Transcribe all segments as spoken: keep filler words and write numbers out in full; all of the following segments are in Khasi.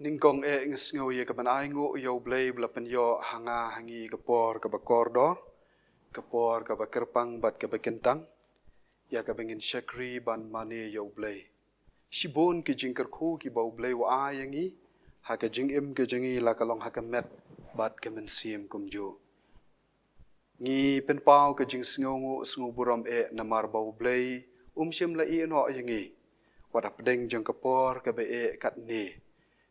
Nyngkong eh nga sngew ïa ka ban ainguh ïa U Blei ba la pynïoh ha nga ha ngi ka por kaba kordor, ka por kaba kyrpang bad kaba kyntang, ïa kaba ngin shakri ban mane ïa U Blei. Shibun ki jingkyrkhu kiba U Blei u ai ïa ngi ha ka jingim ka jong ngi, la ka long ha ka met bad ka mynsiem kumjuh. Ngi pynpaw ka jingsngewnguh sngewburom eh namar ba U Blei um shym la ïehnoh ïa ngi wat hapdeng jong ka por kaba eh katne.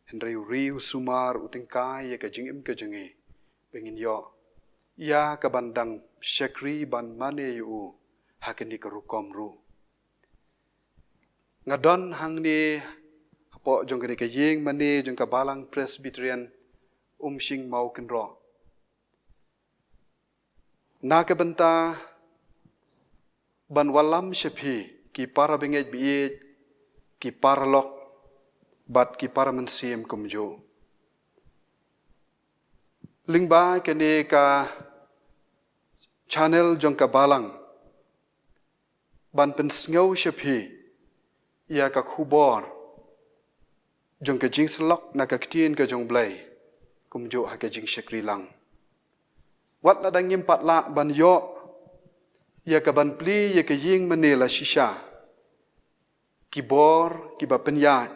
Hynrei u ri u sumar u tyngkai ïa ka jingim ka jong ngi ba ngin ïoh ïa ka ban dang shakri ban mane ïa u ha kane ka rukom ruh. Nga don hangne hapoh jong kane ka ïing mane jong ka Balang Presbyterian Umshing Mawkynroh na ka bynta ban wallam sha phi ki para bangeit baieit, ki paralok bad ki para mynsiem kumjuh. Lyngba kane ka channel jong ka Balang ban pynsngew sha phi ïa ka khubor jong ka jingsyllok na ka ktien ka jong U Blei kumjuh ha ka jingshakri lang. Wat la dang ngim pat lah ban ïoh ïa ka ban plie ïa ka ïing mane la shisha, ki bor kiba pynïaid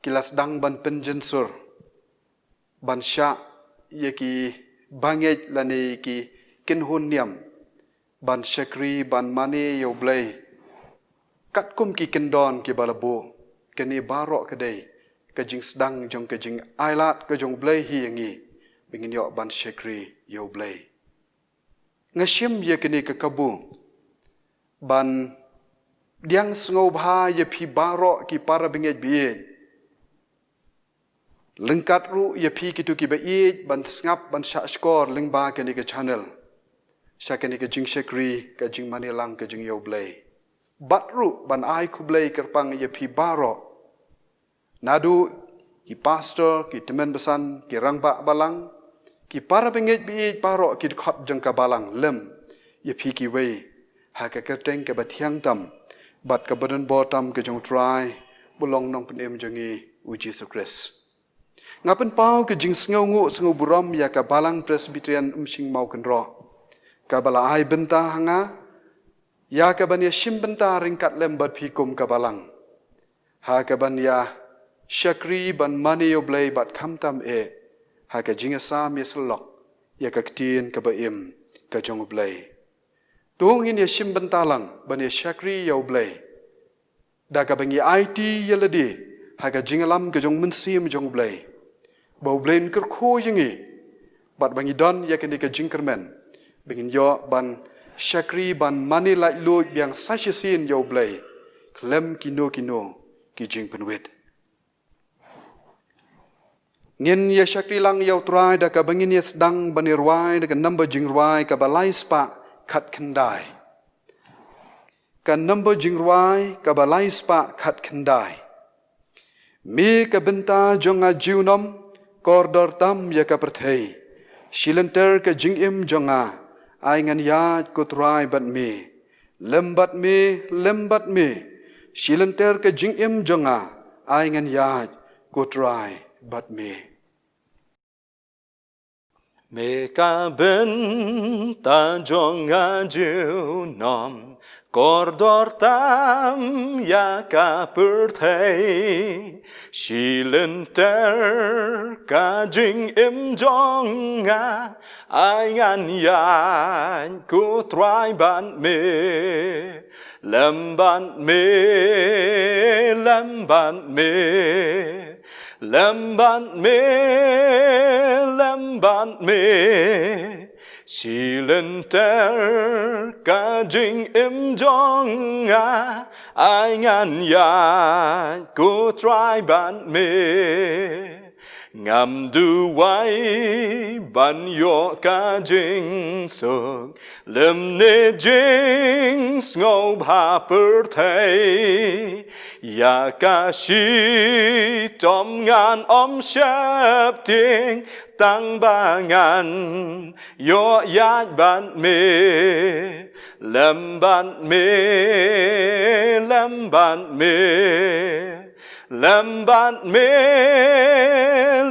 ki la sdang ban pynjynsur ban shah ïa ki bangeit lane ki kynhun niam ban shakri ban mane ïa U Blei katkum ki kyndon kiba la buh. Kane baroh ka dei ka jingsdang jong ka jingailad ka jong U Blei hi ïa ngi ba ngin ïoh ban shakri ïa U Blei. Nga shim ïa kane ka kabu ban pdiang sngewbha ïa phi baroh ki para bangeit baieit, lyngkat ruh ïa phi kito kiba ïeit ban sngap ban shah shkor lyngba kane ka channel sha kane ka jingshakri ka jingmane lang ka jong ïa U Blei. Bad ruh ban ai khublei kyrpang ïa phi baroh, naduh ki pastor, ki tymmen basan, ki rangbah balang, ki para bangeit baieit baroh ki dkhot jong ka Balang lem ïa phi kiwei ha ka kyrteng kaba thiang tam bad kaba donbor tam ka jong U Trai ba long Nongpynim jong ngi U Jisu Khrist. Nga pynpaw ka jingsngewnguh sngewburom ïa ka Balang Presbyterian Umshing Mawkynroh kaba la ai bynta ha nga ïa ka ban ïashim bynta ryngkat lem bad phi kum ka Balang ha ka ban ïa shakri ban mane ïa U Blei bad khamtam eh ha ka jingïasam ïasyllok ïa ka ktien kaba im ka jong U Blei. To ngin ïashim bynta lang ban ïa shakri ïa U Blei da kaba ngi aiti ïa lade ha ka jingïalam ka jong U Mynsiem jong U Blei, ba U Blei un kyrkhu ïa ngi bad ba ngi don ïa kane ka jingkyrmen ba ngin ïoh ban shakri ban mane laitluid biang sa shisien ïa U Blei khlem kino kino ki jingpynwit. Ngin ïa shakri lang ïa U Trai da kaba ngin ïa sdang ban ïa rwai da ka number jingrwai kaba lai spah khatkhyndai. Ka number jingrwai kaba lai spah khatkhyndai. Me ka bynta jong nga junom, kordor tam ïa ka pyrthei. Shi lynter ka jingim jong nga, ai ngan ïaid ko Trai bad me. Lem bad me, lem bad me. Shi lynter ka jingim jong nga, ai ngan ïaid ko Trai bad me. Me ka bynta jong nga junom, kordor tam ïa ka pyrthei. Shi lynter ka jingim jong nga, ai ngan ïaid ko Trai bad me. Lem bad me, lem bad me. Lem bad me, lem bad me. Shi lynter ka jingim jong nga, ai ngan ïaid ko Trai bad me. Ngam duwai ban ïoh ka jingsuk lymne jingsngewbha pyrthei. Ïa ka shitom ngan ym sheptieng tang ba ngan ïoh ïaid bad me. Lem bad me, lem bad me. Lem bad me,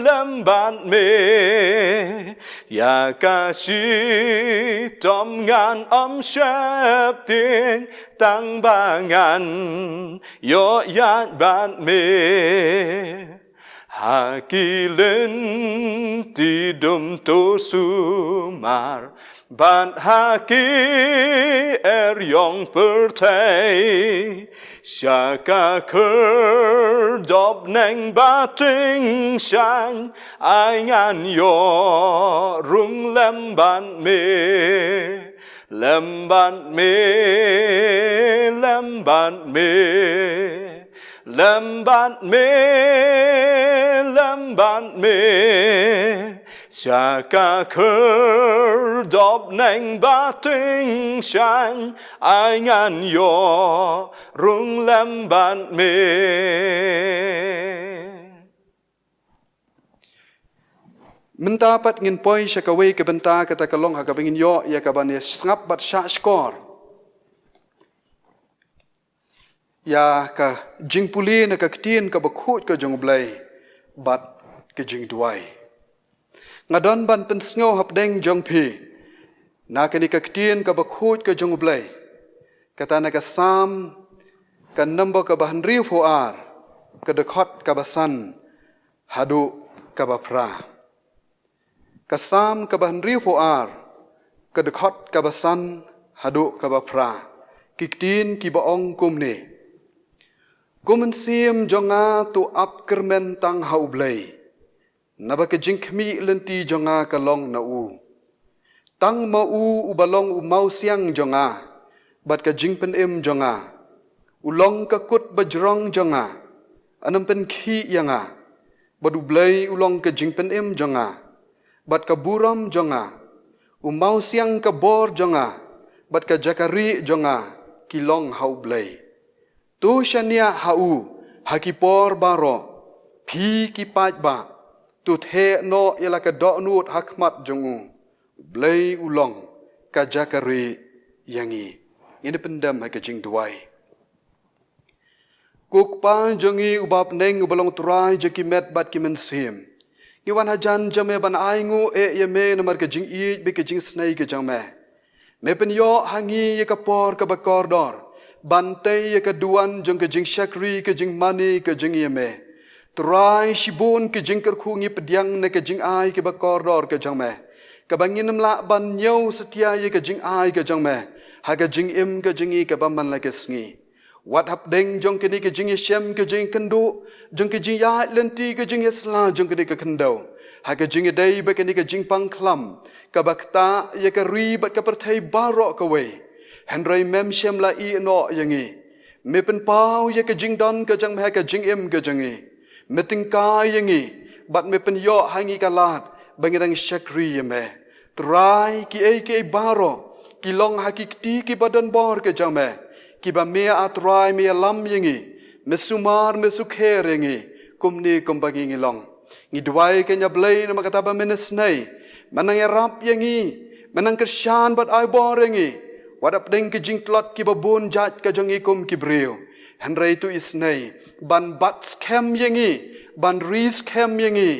lem bad me, ïa ka shitom ngan ym sheptieng, tang ba ngan ïoh ïaid bad me. Ha ki lynti dum to sumar, bad ha ki eriong pyrthei, sha ka khyrdop neng ba tyngshaiñ, ai ngan ïoh rung lem bad me. Lem bad me, lem bad me, lem bad me, lem bad me. Sha ka khyrdop neng ba tyngshaiñ, ai ngan ïoh rung lem bad me. Mynta pat ngin poi sha kawei ka bynta, kata ka long ha kaba ngin ïoh ïa kaban ïa sngap bad shah shkor ïa ka jingpule na ka ktien kaba khuid ka jong U Blei bad ka jingduwai. Nga don ban pynsngew hapdeng jong phi na kane ka ktien kaba khuid ka jong U Blei, kata na ka Salm, ka number kaba hynriewphew ar, ka dkhot kaba san haduh kaba phra. Ka Salm kaba hynriewphew ar, ka dkhot kaba san haduh kaba phra. Ki ktien kiba ong kumne: Ko mynsiem jong nga, to ap kyrmen tang ha U Blei, naba ka jingkhmih lynti jong nga ka long na u. Tang ma u, uba long u mawsiang jong nga bad ka jingpynim jong nga, u long ka kut bajrong jong nga, yn ym pynkhih ïa nga. Bad U Blei u long ka jingpynim jong nga bad ka burom jong nga. U mawsiang ka bor jong nga bad ka jaka rieh jong nga ki long ha U Blei. To shaniah ha u ha ki por baroh, phi ki paidbah. To theh noh ïa la ka dohnud ha khmat jong u. U Blei u long ka jaka rieh ïa ngi. Ngin ïa pyndem ha ka jingduwai. Ko Kpa jong ngi uba ha bneng, uba long Trai jong ki met bad ki mynsiem, ngi wan hajan jong me ban ainguh eh ïa me namar ka jingïeit bad ka jingisnei ka jong me. Me pynïoh ha ngi ïa ka por kaba kordor ban tei ïa ka duwan jong ka jingshakri, ka jingmane ka jong ngi ïa me. Trai, shibun ka jingkyrkhu ngi pdiang na ka jingai kaba kordor ka jong me, kaba ngin ym lah ban ñiew satia ïa ka jingai ka jong me ha ka jingim ka jong ngi kaba man la ka sngi. Wat hapdeng jong kane ka jingïashem ka jingïakynduh, jong ka jingïaid lynti ka jingïasla jong kane ka khyndew, ha ka jingïadei bad kane ka jingpang khlam kaba ktah ïa ka ri bad ka pyrthei baroh kawei. Hynrei mem shym la ïehnoh ïa ngi. Me pynpaw ïa ka jingdon ka jong me ha ka jingim ka jong ngi. Me tyngkai ïa ngi bad me pynïoh ha ngi ka lad ba ngi dang shakri ïa me. Trai, kiei kiei baroh ki long ha ki kti kiba donbor ka jong me, kiba me, A Trai, me ïalam ïa ngi, me sumar, me sukher ïa ngi, kumne kumba ngi ngi long. Ngi duwai, kynja Blei, namar kata ba men isnei, men nang ïarap ïa ngi, men nang kyrshan bad ai bor ïa ngi. Wat hapdeng ki jingtlot kiba bun jait ka jong ngi kum ki briew, hynrei to isnei ban bat skhem ïa ngi, ban ri skhem ïa ngi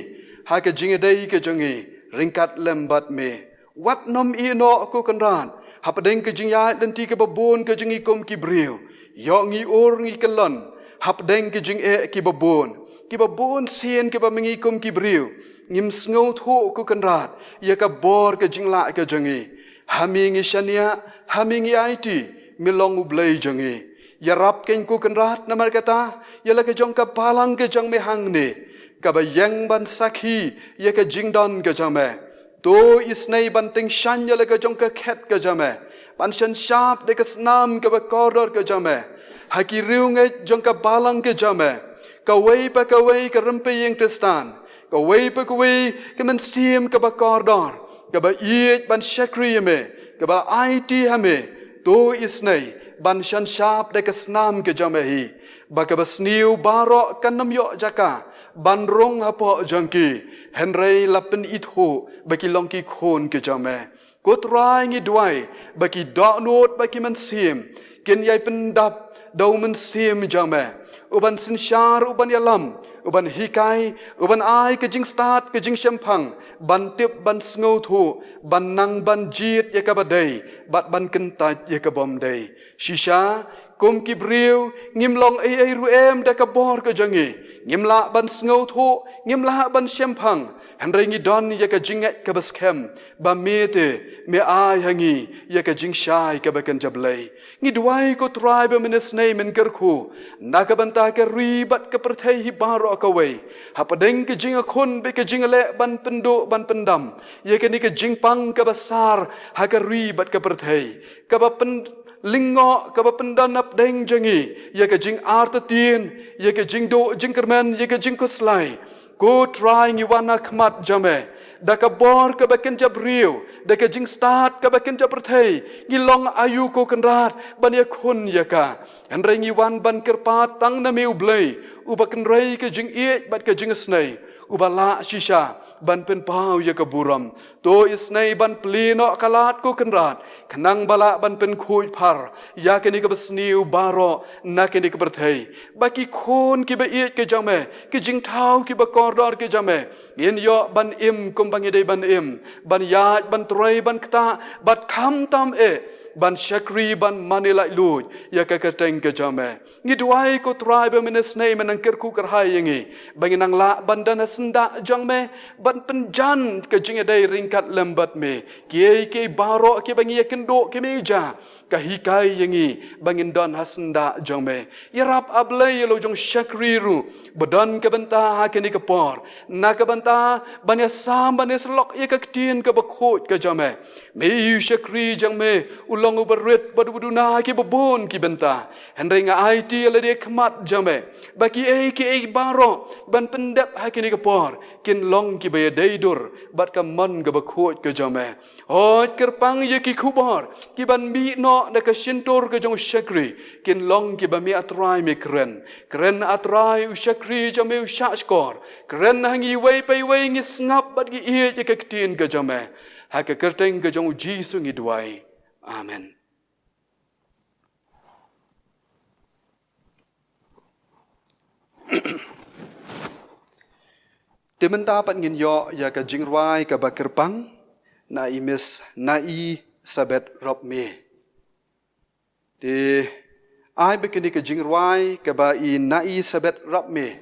ha ka jingïadei ka jong ngi ryngkat lem bad me. Wat nym ïehnoh, ko Kynrad, hapdeng ka jingïaid lynti kaba bun ka jong ngi kum ki briew. Ïoh ngi ur ngi kyllon hapdeng ki jingeh kiba bun, kiba bun sien kiba ma ngi kum ki briew ngim sngewthuh, ko Kynrad, ïa ka bor ka jinglah ka jong ngi. Ha me ngi shaniah, ha me ngi aiti, me long U Blei jong ngi. Ïarap kein, ko Kynrad, namar kata ïa la ka jong ka balang ka jong me hangne, kaba ïeng ban sakhi ïa ka jingdon ka jong me. To isnei ban tyngshaiñ ïa la ka jong ka khet ka jong me, ban shan shap da ka snam kaba kordor ka jong me ha ki riewngeit jong ka balang ka jong me, kawei pa kawei ka rympei ïing Khristan, kawei pa kawei ka mynsiem kaba kordor, kaba ïeit ban shakri ïa me, kaba aiti ha me. To isnei ban shan shap da ka snam ka jong me hi, ba kaba sniew baroh kan ym ïoh jaka ban rung hapoh jong ki, hynrei la pynithuh ba ki long ki khun ki jong me. Ko Trai, ngi duwai ba ki dohnud bad ki mynsiem kin ïai pyndap da U Mynsiem jong me. u ban synshar, u ban ïalam, u ban hikai, u ban ai ka jingstad, ka jingshemphang, ban tip, ban sngewthuh, ban nang ban jied ïa kaba dei, bad ban kyntait ïa ka bym dei. Shisha, kum ki briew, ngim long ei ei ruh em da ka bor ka jong ngi. Ngim lah ban sngewthuh, ngim lah ban shemphang. Hynrei ngi don ïa ka jingngeit kaba skhem, ba me te, me ai ha ngi ïa ka jingshai kaba kynja Blei. Ngi duwai ko Trai ba men isynei men kyrkhu na ka bynta ka ri bad ka pyrthei hi baroh kawei. Hapdeng ka jingïakhun bad ka jingleh ban pynduh ban pyndam ïa kane ka jingpang kaba sar ha ka ri bad ka pyrthei, kaba pynlyngngoh, kaba pyndon hapdeng jong ngi ïa ka jingartatien, ïa ka jingduh jingkyrmen, ïa ka jingkhuslai. Ko Trai, ngi wan ha khmat jong me da ka bor kaba kynja briew, da ka jingstad kaba kynja pyrthei. Ngi long aïu ko Kynrad ban ïakhun ïa ka? Hynrei ngi wan ban kyrpad tang na me U Blei, uba kynrei ka jingïeit bad ka jingisynei, uba lah shisha ban pynpaw ïa ka burom. To isynei ban plie noh ka lad ko Kynrad, khnang ba lah ban pynkhuid phar ïa kane kaba sniew baroh na kane ka pyrthei, ba ki khun kiba ïeit ka jong me, ki jingthaw kiba kordor ka jong me, ngin ïoh ban im kumba ngi dei ban im, ban ïaid, ban trei, ban ktah, bad khamtam eh ban shakri, ban mane laitluid ïa ka kyrteng ka jong me. Ngi duwai ko Trai ba men isynei men nang kyrkhu kyrhai ïa ngi, ba ngin nang lah ban don ha syndah jong me, ban pynjan ka jingïadei ryngkat lem bad me. Kiei kiei baroh kiba ngi ïakynduh, kiba ngi ïa ka hikai ïa ngi ba ngin don ha syndah jong me. Ïarap, A Blei, ïa la u jong u shakri ruh ba don ka bynta ha kane ka por, na ka bynta ban ïasam, ban ïasyllok ïa ka ktien kaba khuid ka jong me. Me, u shakri jong me u long uba rit bad uba duna ha kiba bun ki bynta. Hynrei nga aiti ïa lade ha khmat jong me, ba kiei kiei baroh ban pyndep ha kane ka por kin long kiba ïadei dur bad ka mon kaba khuid ka jong me. Hooid, kyrpang ïa ki khubor kiban mih noh na ka shyntur ka jong u shakri, kin long kiba me, A Trai, me kren. Kren, A Trai, u shakri jong me u shahshkor. Kren ha ngi iwei pa iwei, ngi sngap bad ngi ïeit ïa ka ktien ka jong me. Ha ka kyrteng ka jong u Jisu ngi duwai. Amen. Te mynta pat ngin ïoh ïa ka jingrwai kaba kyrpang na i Miss Naisabeth Rapmie. Te ai ba kane ka jingrwai kaba i Naisabeth Rapmie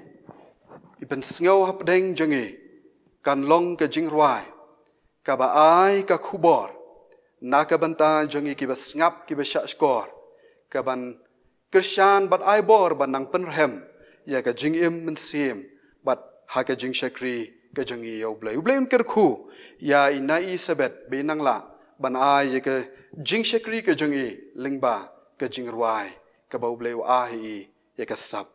i pynsngew hapdeng jong ngi kan long ka jingrwai kaba ai ka khubor na ka bynta jong ngi kiba sngap, kiba shahshkor, kaban kyrshan bad ai bor ban nang pynrhem ïa ka jingim mynsiem bad ha ka jingshakri ka jong ngi ïa U Blei. U Blei un kyrkhu ïa i Naisabeth ba in nang lah ban ai ïa ka jingshakri ka jong i lyngba ka jingrwai kaba U Blei u ai ïa i ïa ka sap.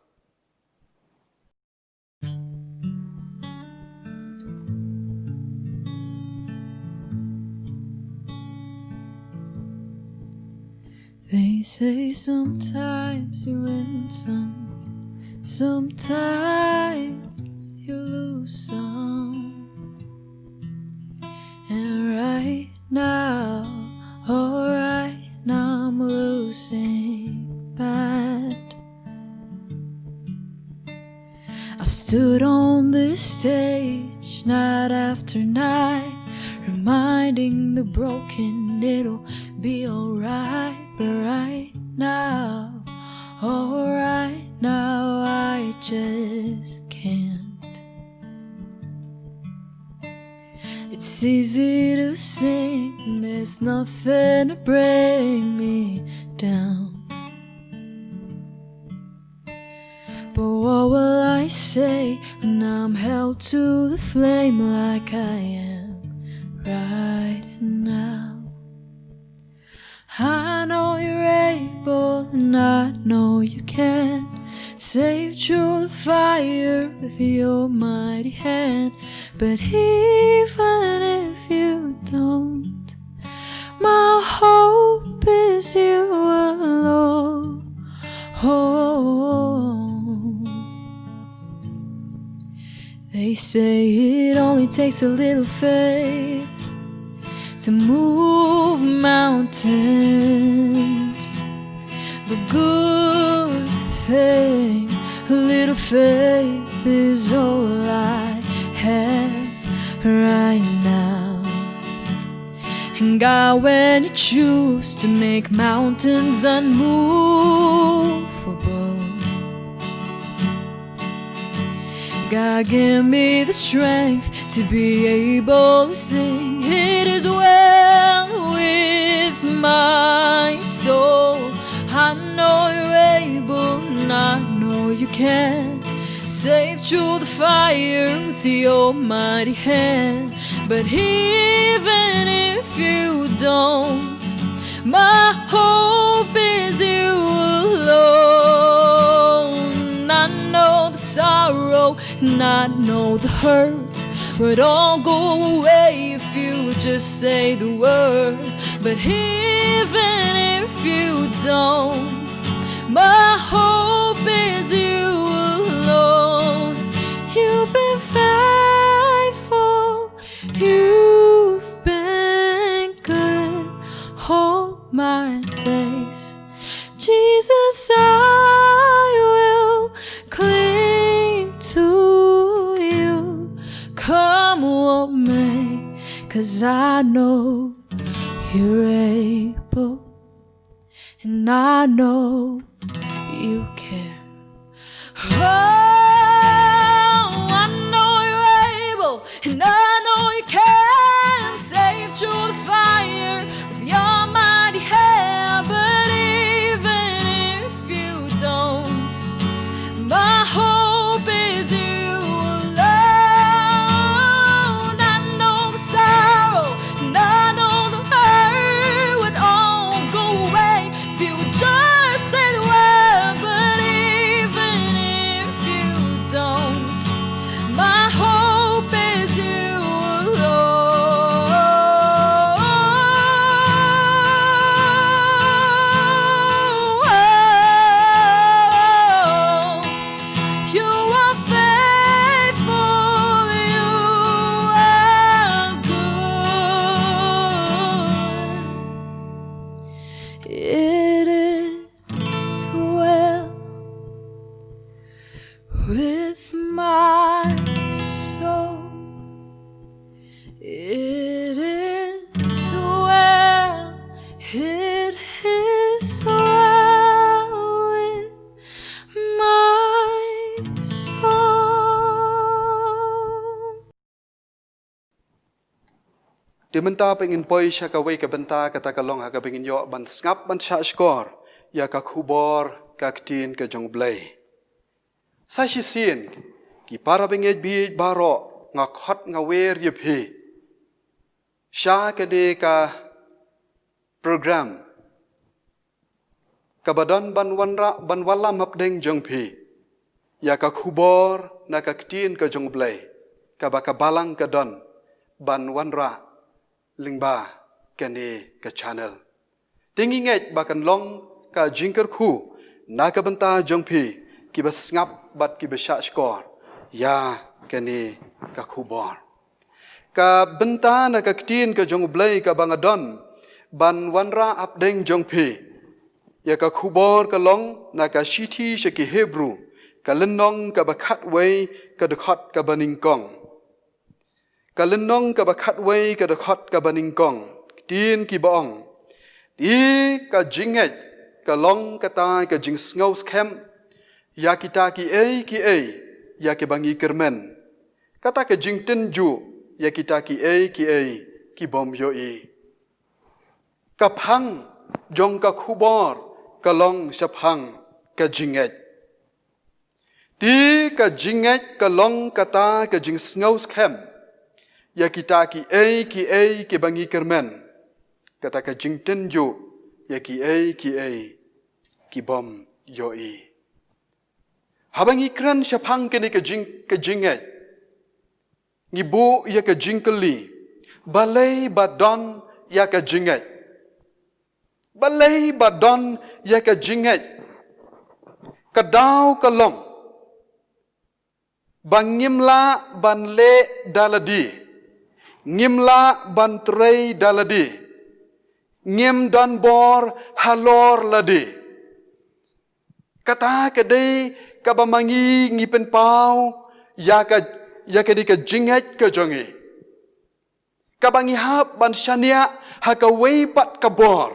They say sometimes you win some, sometimes you lose some. And right now, oh, right now I'm losing bad. I've stood on this stage night after night, reminding the broken it'll be alright. But right now, oh, right now, I just can't. It's easy to sing, there's nothing to bring me down. But what will I say when I'm held to the flame like I am right now? I know you're able and I know you can save through the fire with your mighty hand. But even if you don't, my hope is you alone. They say it only takes a little faith to move mountains. But good thing Little faith is all I have right now. And God, when you choose to make mountains unmovable, God, give me the strength to be able to sing. It is well with my soul. I know you're able, and I know you can save through the fire with the almighty hand. But even if you don't, my hope is you alone. I know the sorrow, and I know the hurt would all go away if you just say the word. But even if you don't, my hope is you alone. You've been faithful, you've been good all my days. Jesus, I will cling to you. Come what may, 'cause I know you're able, and I know you care. Oh, I know you're able, and I know you can save through the fire with your mighty hand. But even if you don't, my hope is you alone. I know the sorrow, and I know the hurt would all go away if you just say the word. But even if you don't, my hope is you alone. You are faithful, you are good. It is well with my soul. It is well, it is well with my soul. Te mynta ba ngin poi sha kawei ka bynta, kata ka long ha kaba ngin ïoh ban sngap ban shahshkor ïa ka khubor ka ktien ka jong U Blei. Sa shisien, ki para bangeit bieit baroh, nga khot nga wer ïa phi sha kane ka program kaba don ban wanrah, ban wallam hapdeng jong phi ïa ka khubor na ka ktien ka jong U Blei, kaba ka balang ka don ban wanrah lyngba kane ka channel. Te ngi ngeit ba kan long ka jingkyrkhu na ka bynta jong phi kiba sngap bad kiba shahshkor ïa kane ka khubor. Ka bynta na ka ktien ka jong U Blei kaba nga don ban wanrah hapdeng jong phi ïa ka khubor ka long na ka shithi sha ki Hebru, ka lynnong kaba khatwei, ka dkhot kaba nyngkong. Ka lynnong kaba khatwei, ka dkhot kaba nyngkong. Ktien kiba ong: Te ka jingngeit ka long kata ka jingsngew skhem ïa kita kiei kiei ïa kiba ngi kyrmen, kata ka jingtynjuh ïa kita kiei kiei ki bym ïohi. Ka phang jong ka khubor ka long shaphang ka jingngeit. Te ka jingngeit ka long kata ka jingsngew skhem ïa kita kiei kiei kiba ngi kyrmen, kata ka jingtynjuh ïa kiei kiei ki bym ïohi. Haba ngi kren shaphang kane ka jing, ka jingngeit, ngi buh ïa ka jingkylli: Balei ba don ïa ka jingngeit? Balei ba don ïa ka jingngeit? Ka daw ka long ba ngim lah ban leh da lade, ngim lah ban trei da lade, ngim don bor halor lade. Kata ka dei kaba ma ngi ngi pynpaw ïa ka, ïa kane ka jingngeit ka jong ngi. Kaba ngi hap ban shaniah ha kawei pat ka bor.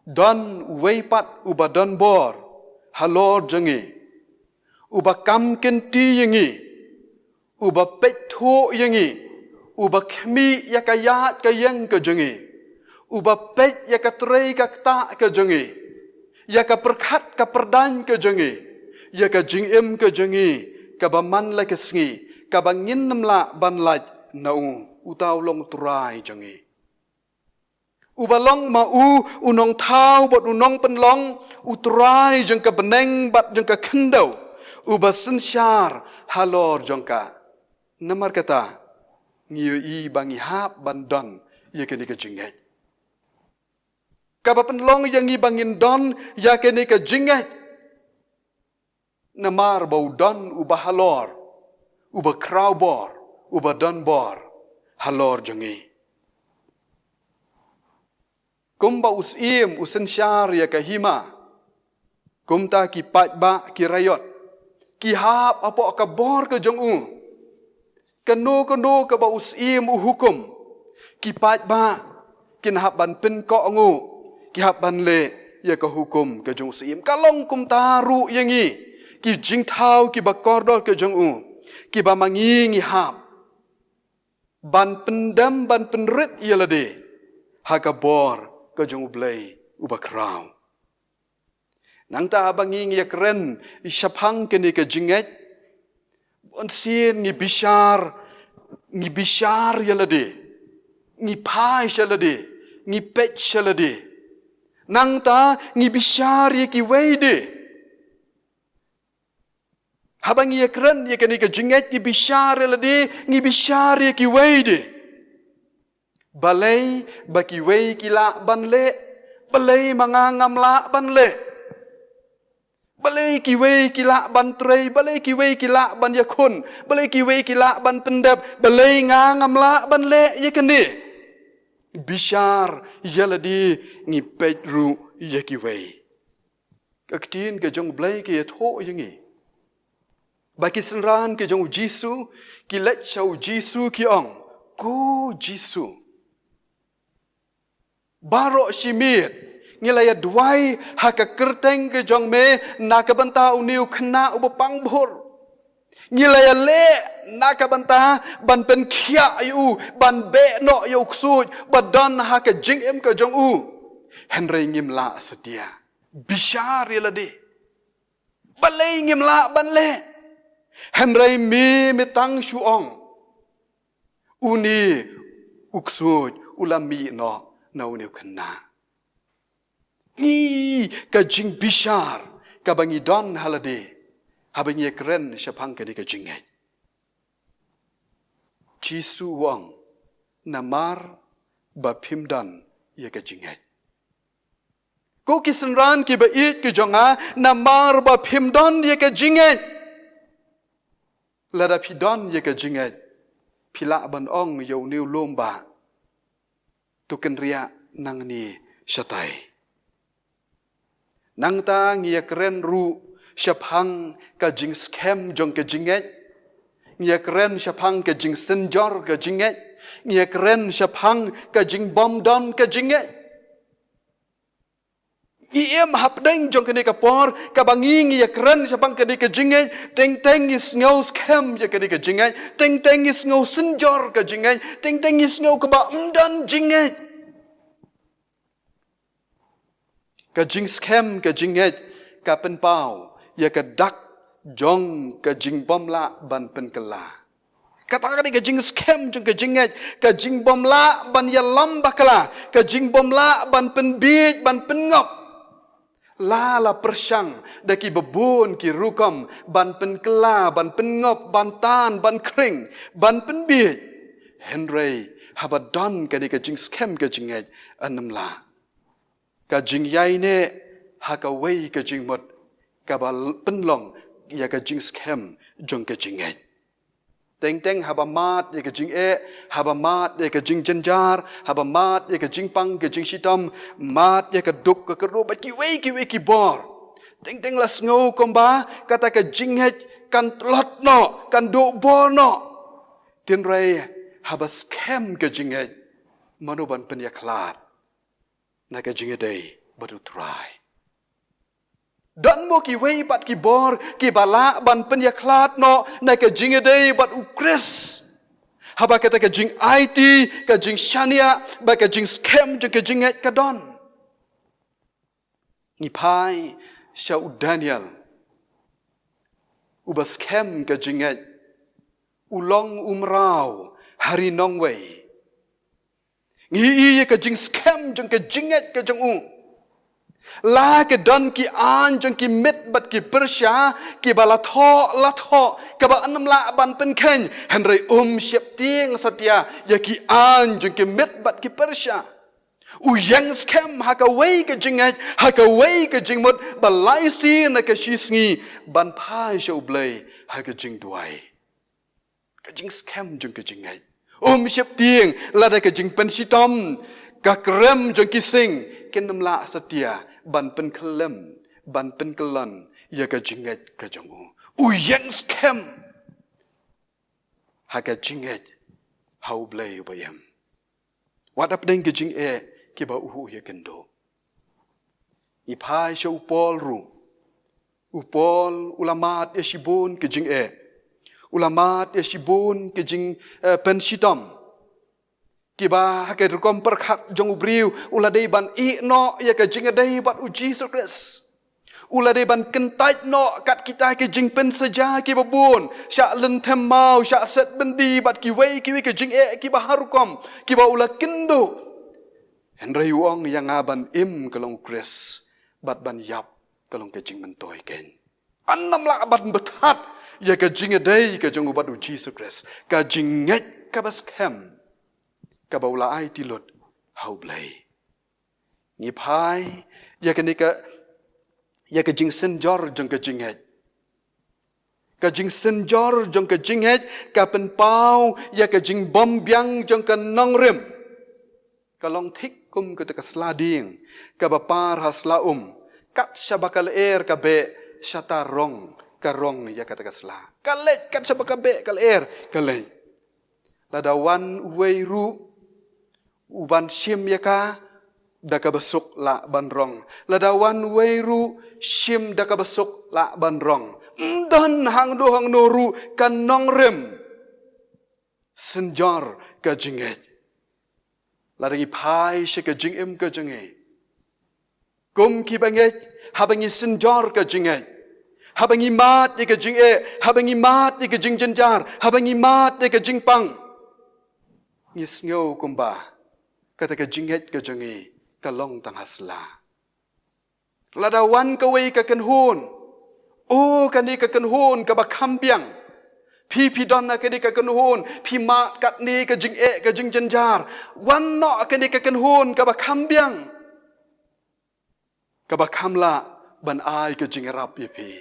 Don uwei pat uba don bor halor jong ngi, uba kam kynti ïa ngi, uba peit thuh ïa ngi, uba khmih ïa ka ïaid ka ïeng ka jong ngi, uba peit ïa ka trei ka ktah ka jong ngi, ïa ka pyrkhat ka pyrdaiñ ka jong ngi, ïa ka jingim ka jong ngi, kaba man la ka sngi, kaba ngin ym lah ban lait na u, uta u long u Trai jong ngi. Uba long ma u, u nongthaw bad u nongpynlong, u Trai jong ka bneng bad jong ka khyndew, uba synshar halor jong ka. Namar kata, ngi ïohi ba ngi hap ban don ïa kane ka jingngeit. Kaba pynlong ïa ngi ba ngin don ïa kane ka jingngeit. Namar ba u don uba halor, uba khraw bor, uba don bor halor jong ngi. Kumba u syiem u synshar ïa ka hima, kumta ki paidbah ki raiot ki hap hapoh ka bor ka jong u. Kano kano kaba u syiem u hukum, ki paidbah kin hap ban pynkohnguh, ki hap ban leh ïa ka hukum ka jong u syiem. Ka long kumta ruh ïa ngi, ki jingthaw kiba kordor ka jong u, kiba ma ngi ngi hap ban pyndem ban pynrit ïa lade ha ka bor ka jong U Blei uba khraw. Nangta haba ngi ngi ïakren shaphang kane ka jingngeit, bunsien ngi bishar, ngi bishar ïa lade, ngi phai sha lade, ngi peit sha lade. Nangta ngi bishar ïa kiwei de. Haba ngi ïakren ïa kane ka jingngeit, ngi bishar ïa lade, ngi bishar ïa kiwei de. Balei ba kiwei ki lah ban leh, balei ma nga ngam lah ban leh? Balei kiwei ki lah ban trei, balei kiwei ki lah ban ïakhun, balei kiwei ki lah ban pyndep, balei nga ngam lah ban leh ïa kane? Bishar ïa lade, ngi peit ruh ïa kiwei. Ka ktien ka jong U Blei ka ïathuh ïa ngi ba ki synran ka jong U Jisu ki leit sha U Jisu ki ong, "Ko Jisu, baroh shi miet ngi la ïa duwai ha ka kyrteng ka jong me na ka bynta une u khynnah uba pang bhur. Ngi la ïa leh na ka bynta ban pynkhiah ïa u, ban beh noh ïa u ksuid ba don ha ka jingim ka jong u. Hynrei ngim lah satia. Bishar ïa lade. Balei ngim lah ban leh? Hynrei me, me tang shu ong, une u ksuid u la mih noh na une u khynnah." Ngi, ka jingbishar kaba ngi don ha lade haba ngi ïakren shaphang kane ka jingngeit. Jisu u ong, "Namar ba phim don ïa ka jingngeit." Ko ki synran kiba ïeit ki jong nga, namar ba phim don ïa ka jingngeit. Lada phi don ïa ka jingngeit, phi lah ban ong ïa une u lum ba, "To kynriah nangne shatai." Nangta ngi ïakren ruh shaphang ka jingskhem jong ka jingngeit. Ngi ïakren shaphang ka jingsynjor ka jingngeit. Ngi ïakren shaphang ka jingbymdon ka jingngeit. Ngi im hapdeng jong kane ka por, kaba ngi ngi ïakren shaphang kane ka jingngeit, teng teng ngi sngew skhem ïa kane ka jingngeit, teng teng ngi sngew synjor ka jingngeit, teng teng ngi sngew kaba ym don jingngeit. Ka jingskhem ka jingngeit ka pynpaw ïa ka dak jong ka jingbymlah ban pynkylla. Kata ka dei ka jingskhem jong ka jingngeit, ka jingbymlah ban ïalam bakla, ka jingbymlah ban pynbiej, ban pynngop. La la pyrshang da kiba bun ki rukom ban pynkylla, ban pynngop, ban tan, ban khring, ban pynbiej. Hynrei haba don kane ka jingskhem ka jingngeit, yn ym lah. Ka jingïaineh ha kawei ka jingmut kaba l-, pynlong ïa ka jingskhem jong ka jingngeit. Teng teng haba mad ïa ka jingeh, haba mad ïa ka jingjynjar, haba mad ïa ka jingpang ka jingshitom, mad ïa ka duk ka kyrduh bad kiwei kiwei ki bor. Teng teng la sngew kumba kata ka jingngeit kan tlot noh, kan duh bor noh. Hynrei haba skhem ka jingngeit, mano ban pynïakhlad na ka jingïadei bad U Trai? Don mo kiwei pat ki bor kiba lah ban pynïakhlad noh na ka jingïadei bad U Khrist? Haba kata ka jingaiti, ka jingshaniah bad ka jingskhem jong ka jingngeit ka don. Ngi phai sha u Daniel, uba skhem ka jingngeit, u long u mraw ha ri nongwei. Ngi ïohi ïa ka jingskhem jong ka jingngeit ka jong u. La ka don ki aiñ jong ki Mid bad ki Persia kiba la thoh, la thoh, kaba ym lah ban pynkheiñ, hynrei um sheptieng satia ïa ki aiñ jong ki Mid bad ki Persia. U ïeng skhem ha kawei ka jingngeit, ha kawei ka jingmut, ba lai sien na ka shi sngi ban phai sha U Blei ha ka jingduwai. Ka jingskhem jong ka jingngeit. Um sheptieng lada ka jingpynshitom, ka krem jong ki sing, kin ym lah satia ban pynkhyllem, ban pynkyllon ïa ka jingngeit ka jong u. U ïeng skhem ha ka jingngeit ha U Blei uba im. Wat hapdeng ki jingeh kiba u ïakynduh. Ngi phai sha u Paul ruh. U Paul u la mad ïa shibun ki jingeh. U la mad ïa shibun ki jing, eh, pynshitom. Kiba ha ka rukom pyrkhat jong u briew, u la dei ban ïeh noh ïa ka jingïadei bad U Jisu Khrist. U la dei ban kyntait noh kat kita ki jingpynshitom kiba bun, shah lynthem maw, shah set byndi bad kiwei kiwei ki jingeh kiba ha rukom, kiba u la kynduh. Hynrei u ong, ïa nga ban im ka long U Khrist, bad ban ïap ka long ka jingmyntoi keiñ. Ym lah ban bthat ïa ka jingïadei ka jong u bad U Jisu Khrist, ka jingngeit kaba skhem, kaba u la aiti lut ha U Blei. Ngi phai ïa kane ka, ïa ka jingsynjor jong ka jingngeit. Ka jingsynjor jong ka jingngeit ka pynpaw ïa ka jingbymbiang jong ka nongrim. Ka long thik kum kata ka sla dieng kaba par ha sla um. Kat shaba ka lyer ka beh, shata rong ka rong ïa kata ka sla. Ka leit kat shaba ka beh ka lyer ka leit. Lada wan uwei ruh u ban shim ïa ka, da kaba suk lah ban rong. Lada wan uwei ruh shim da kaba suk lah ban rong. Ym don hangno hangno ruh ka nongrim. Synjor ka jingngeit. Lada ngi phai sha ka jingim ka jong ngi, kum kiba ngeit, haba ngi synjor ka jingngeit, haba ngi mad ïa ka jingeh, haba ngi mad ïa ka jingjynjar, haba ngi mad ïa ka jingpang, ngi sngew kumba kata ka jingngeit ka jong ngi ka long tang ha sla. Lada wan kawei ka kynhun, o, kane ka kynhun kaba kham biang. Phi, phi don ha kane ka kynhun, phi mad katne ka jingeh ka jingjynjar. Wan noh kane ka kynhun kaba kham biang, kaba kham lah ban ai ka jingïarap ïa phi.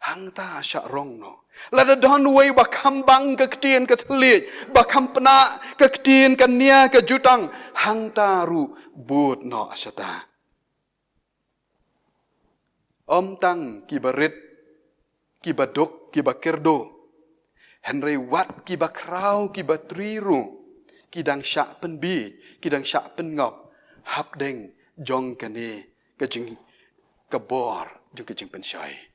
Hangta shah rong noh. Lada don uwei ba kham bang ka ktien ka thylliej, ba kham pynah ka ktien ka nia ka jutang, hangta ruh bud noh shata. Ym tang kiba rit, kiba duk, kiba kyrduh, hynrei wat kiba khraw, kiba tri ruh, ki dang shah pynbiej, ki dang shah pynngop hapdeng jong kane ka jing, ka bor jong ka jingpynshoi.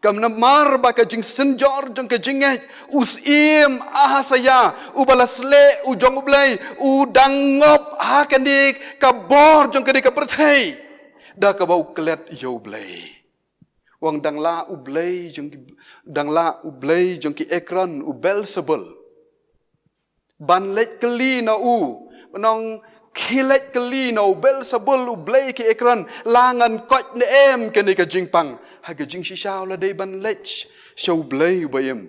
Kam namar ba ka jingsynjor jong ka jingngeit, u syiem Ahasaya, uba la sleh u jong U Blei, u dang ngop ha kane ka bor jong kane ka pyrthei, da kaba u klet ïa U Blei. U ong, dang lah U Blei jong ki, dang lah U Blei jong ki Ekron, u Belsebul, ban leit kylli na u. Nong khie leit kylli na u Belsebul, u blei ki Ekron, la ngan koit ne em kane ka jingpang. Ha ka jingshisha u la dei ban leit sha U Blei uba im.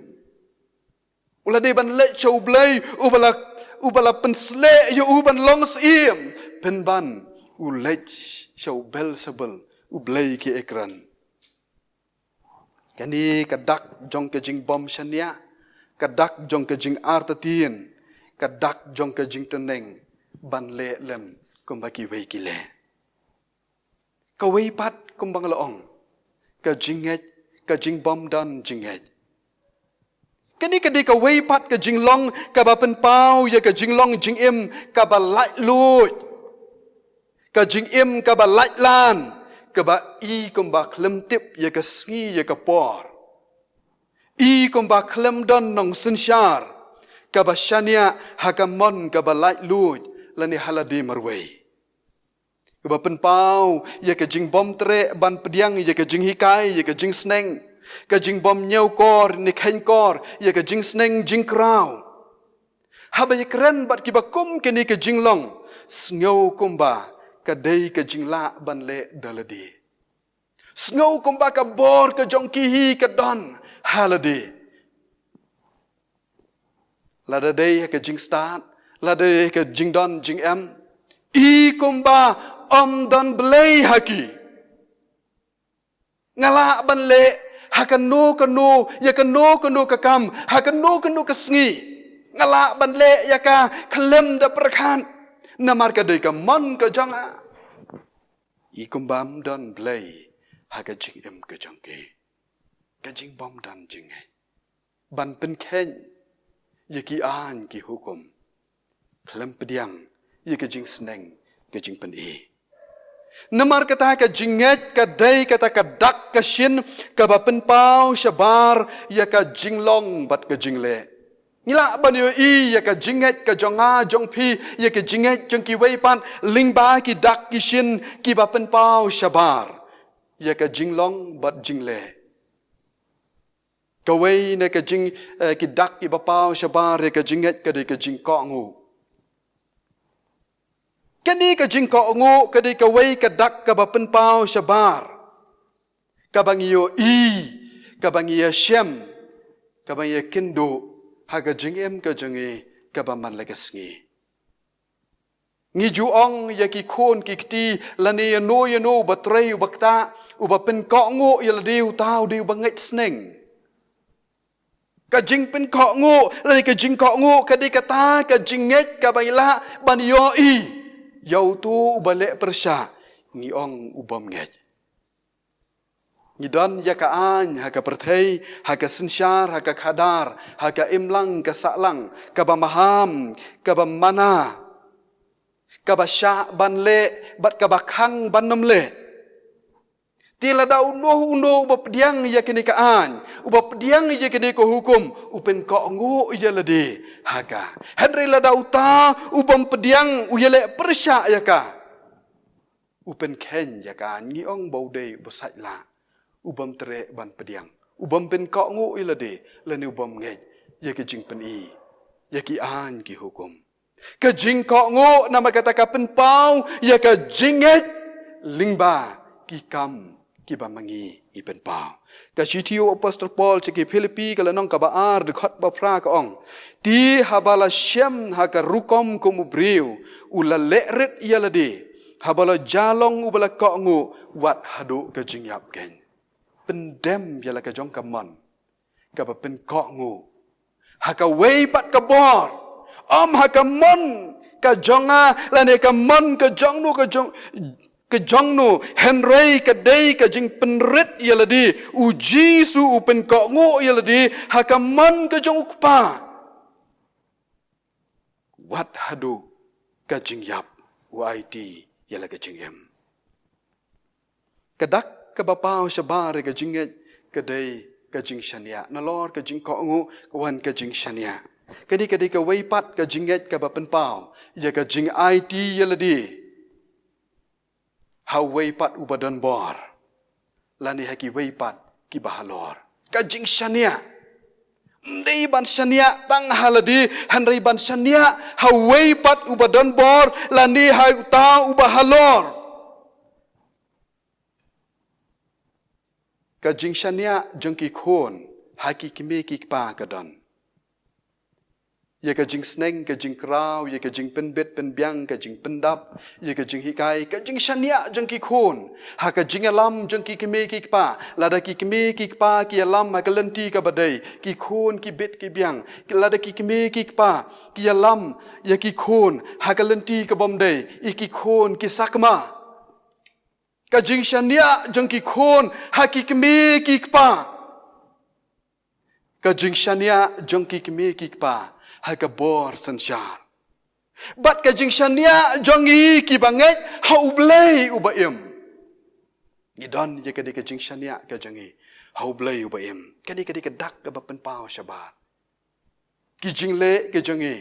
U la dei ban leit sha U Blei uba la, uba la pynsleh ïa u ban long syiem. Pynban u leit sha u Belsebul, u blei ki Ekron. Kane ka dak jong ka jingbym shaniah, ka dak jong ka jingartatien, ka dak jong ka jingtneng ban leh lem kumba kiwei ki leh. Kawei pat kumba nga la ong, ka jingngeit, ka jingbym don jingngeit. Kane ka dei kawei pat ka jinglong kaba pynpaw ïa ka jinglong jingim kaba laitluid. Ka jingim kaba laitlan, kaba i kumba khlem tip ïa ka sngi ïa ka por. I kumba khlem don nongsynshar, kaba shaniah ha ka mon kaba laitluid lane ha lade marwei. Kaba pynpaw ïa ka jingbym treh ban pdiang ïa ka jinghikai, ïa ka jingsneng, ka jingbym ñiewkor ne kheiñkor ïa ka jingsneng jingkraw. Haba ïakren bad kiba kum kane ka jinglong, sngew kumba ka dei ka jinglah ban leh da lade. Sngew kumba ka bor ka jong ki hi ka don ha lade. Lada dei ha ka jingstad, lada dei ha ka jingdon jingem, i kumba ym don Blei ha ki. Nga lah ban leh ha kano kano, ïa kano kano ka kam, ha kano kano ka sngi. Nga lah ban leh ïa ka khlem da pyrkhat. Namar ka dei ka mon ka jong nga. I kumba ym don Blei ha ka jingim ka jong ki. Ka jingbym don jingngeit ban pynkheiñ ïa ki aiñ ki hukum, khlem pdiang ïa ka jingsneng ka jingpyni. Namar kata ka jingngeit ka dei kata ka dak ka shin kaba pynpaw shabar ïa ka jinglong bad ka jingleh. Ngi lah ban ïohi ïa ka jingngeit ka jong nga jong phi, ïa ka jingngeit jong kiwei pat lyngba ki dak ki shin kiba pynpaw shabar ïa ka jinglong bad jingleh. Kawei na ka jing, eh, ki dak kiba paw shabar ïa ka jingngeit ka dei ka jingkohnguh. Kane ka jingkohnguh ka dei kawei ka dak kaba pynpaw shabar, kaba ngi ïohi, kaba ngi ïashem, kaba ngi ïakynduh ha ka jingim ka jong ngi kaba man la ka sngi. Ngi ju ong ïa ki khun ki kti lane ïano ïano uba trei uba ktah, uba pynkohnguh ïa lade, uta u dei uba ngeit sneng. Ka jingpynkohnguh lane ka jingkohnguh ka dei kata ka jingngeit kaba ngi lah ban ïohi ïa uto uba leh pyrshah, ngi ong u bym ngeit. Ngi don ïa ka aiñ ha ka pyrthei, ha ka synshar, ha ka khadar, ha ka imlang ka sahlang, kaba maham, kaba mana, kaba shah ban leh bad kaba khang ban ym leh. Te lada uno uno uba pdiang ïa kane ka aiñ, uba pdiang ïa kane ka hukum, u pynkohnguh ïa lade ha ka. Hynrei lada uta u bym pdiang u ïaleh pyrshah ïa ka, u pynkheiñ ïa ka, ngi ong ba u dei uba sait lah, u bym treh ban pdiang, u bym pynkohnguh ïa lade, lane u bym ngeit ïa ka jingpyni ïa ki aiñ ki hukum. Ka jingkohnguh namar kata ka pynpaw ïa ka jingngeit lyngba ki kam kiba ma ngi ngi pynpaw. Ka shithi u Apostol Paul sha ki Philippi ka lynnong kaba ar dkhot ba phra ka ong: Te haba la shem ha ka rukom kum u briew, u la leh rit ïa lade, haba la jia long uba la kohnguh wat haduh ka jingïap keiñ. Pyndem ïa la ka jong ka mon kaba pynkohnguh ha kawei pat ka bor, ym ha ka mon ka jong nga lane ka mon ka jong no ka jong, ka jong no, hynrei ka dei ka jingpynrit ïa lade. U Jisu u pynkohnguh ïa lade ha ka mon ka jong u Kpa. Wat haduh ka jingïap u aiti ïa la ka jingim. Ka dak kaba paw shabar ïa ka jingngeit ka dei ka jingshaniah. Nalor ka jingkohnguh ka wan ka jingshaniah. Kane ka dei kawei pat ka jingngeit kaba pynpaw ïa ka jingaiti ïa lade ha uwei pat uba don bor lane ha kiwei pat kiba halor. Ka jingshaniah. Ym dei ban shaniah tang ha lade, hynrei ban shaniah ha uwei pat uba don bor lane ha uta uba halor. Ka jingshaniah jong ki khun ha ki kmie ki kpa ka don ïa ka jingsneng, ka jingkraw, ïa ka jingpynbit pynbiang, ka jingpyndap, ïa ka jinghikai, ka jingshaniah jong ki khun ha ka jingïalam jong ki kmie ki kpa. Lada ki kmie ki kpa ki ïalam ha ka lynti kaba dei, ki khun ki bit ki biang. Lada ki kmie ki kpa ki ïalam ïa ki khun ha ka lynti kabym dei, ïa ki khun ki sakma. Ka jingshaniah jong ki khun ha ki kmie ki kpa. Ka jingshaniah jong ki kmie ki kpa ha ka bor synshar. Bad ka jingshaniah jong ngi kiba ngeit ha U Blei uba im. Ngi don ïa ka dei ka jingshaniah ka jong ngi ha U Blei uba im. Ka dei ka dei ka dak kaba pynpaw shabar. Ki jingleh ki jong ngi,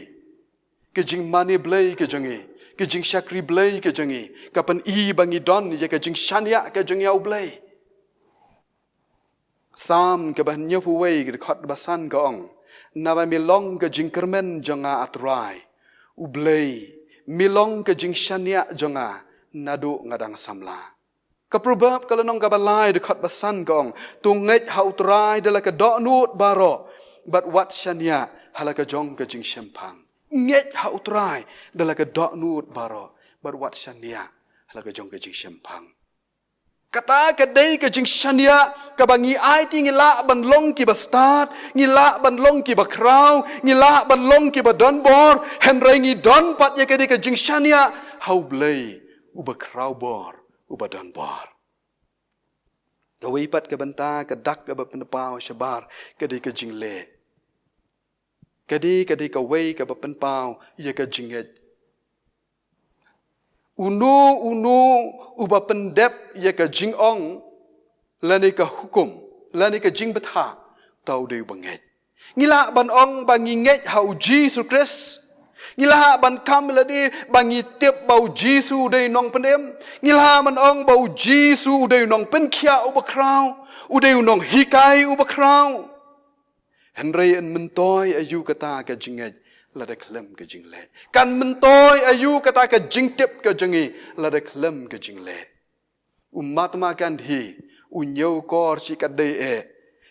ki jingmane Blei ki jong ngi, ki jingshakri Blei ki jong ngi, ka pyni ba ngi don ïa ka jingshaniah ki jong ngi ha U Blei. Salm kaba hynñiewphew wei, ka dkhot ba san ka ong, naba me long ka jingkyrmen jong nga, A Trai U Blei, me long ka jingshaniah jong nga naduh nga dang samla. Ka Proverb ka lynnong kaba lai, dkhot ba san ka ong, to ngeit ha U Trai da la ka dohnud baroh, bad wat shaniah ha la ka jong ka jingshemphang. Ngeit ha U Trai da la ka dohnud baroh, bad wat shaniah ha la ka jong ka jingshemphang. Kata ka dei ka jingshaniah kaba ngi aiti, ngi lah ban long kiba stad, ngi lah ban long kiba khraw, ngi lah ban long kiba donbor, hynrei ngi don pat ïa ka dei ka jingshaniah ha U Blei uba khraw bor, uba donbor. Kawei pat ka bynta ka dak kaba pynpaw shabar ka dei ka jingleh. Ka dei, ka dei kawei kaba pynpaw ïa ka jingngeit. Uno uno uba pyndep ïa ka jingong lane ka hukum lane ka jingbthah, uta u dei uba ngeit. Ngi lah ban ong ba ngi ngeit ha U Jisu Khrist. Ngi lah ban kam lade ba ngi tip ba U Jisu u dei u nongpynim. Ngi lah ban ong ba U Jisu u dei u nongpynkhiah uba khraw, u dei u nonghikai uba khraw. Hynrei yn myntoi aïu kata ka jingngeit lada khlem ka jingleh? Kan myntoi aïu kata ka jingtip ka jong ngi lada khlem ka jingleh? U Mahatma Gandhi u ñiewkor shi katdei eh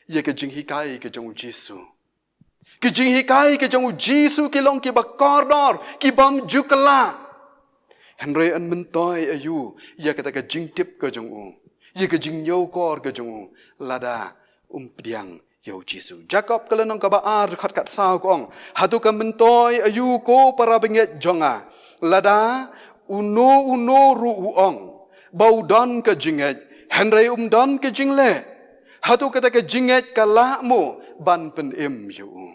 ïa ka jinghikai ka jong U Jisu. Ki jinghikai ki jong U Jisu ki long kiba kordor, ki bym ju kylla. Hynrei yn myntoi aïu ïa kata ka jingtip ka jong u, ïa ka jingñiewkor ka jong u, lada um pdiang ïa U Jisu? Jakob ka lynnong kaba ar, dkhot khatsaw ka ong, hato ka myntoi aïu, ko para bangeit jong nga, lada uno uno ruh u ong ba u don ka jingngeit, hynrei um don ka jingleh? Hato kata ka jingngeit ka lah mo ban pynim ïa u?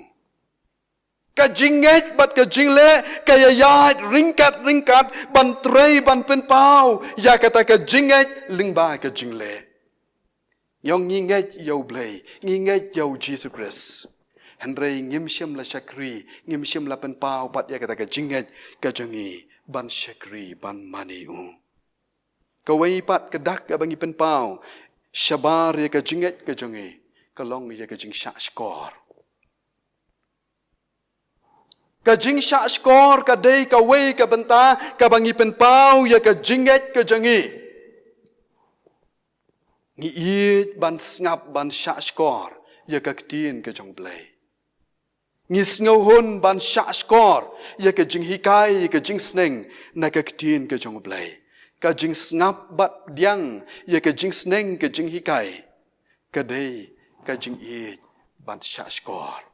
Ka jingngeit bad ka jingleh ka ïaid ryngkat ryngkat ban trei ban pynpaw ïa kata ka jingngeit lyngba ka jingleh. Ngi ong ngi ngeit ïa U Blei, ngi ngeit ïa U Jisu Khrist, hynrei ngim shym la shakri, ngim shym la pynpaw pat ïa kata ka jingngeit ka jong ngi ban shakri ban mane u. Kawei pat ka dak kaba ngi pynpaw shabar ïa ka jingngeit ka jong ngi ka long ïa ka jingshahshkor. Ka jingshahshkor ka dei kawei ka bynta kaba ngi pynpaw ïa ka jingngeit ka jong ngi. Ngi ïeit ban sngap ban shahshkor ïa ka ktien ka jong U Blei. Ngi sngewhun ban shahshkor ïa ka jinghikai, ïa ka jingsneng na ka ktien ka jong U Blei. Ka jingsngap bad pdiang ïa ka jingsneng ka jinghikai ka dei ka jingïeit ban shahshkor.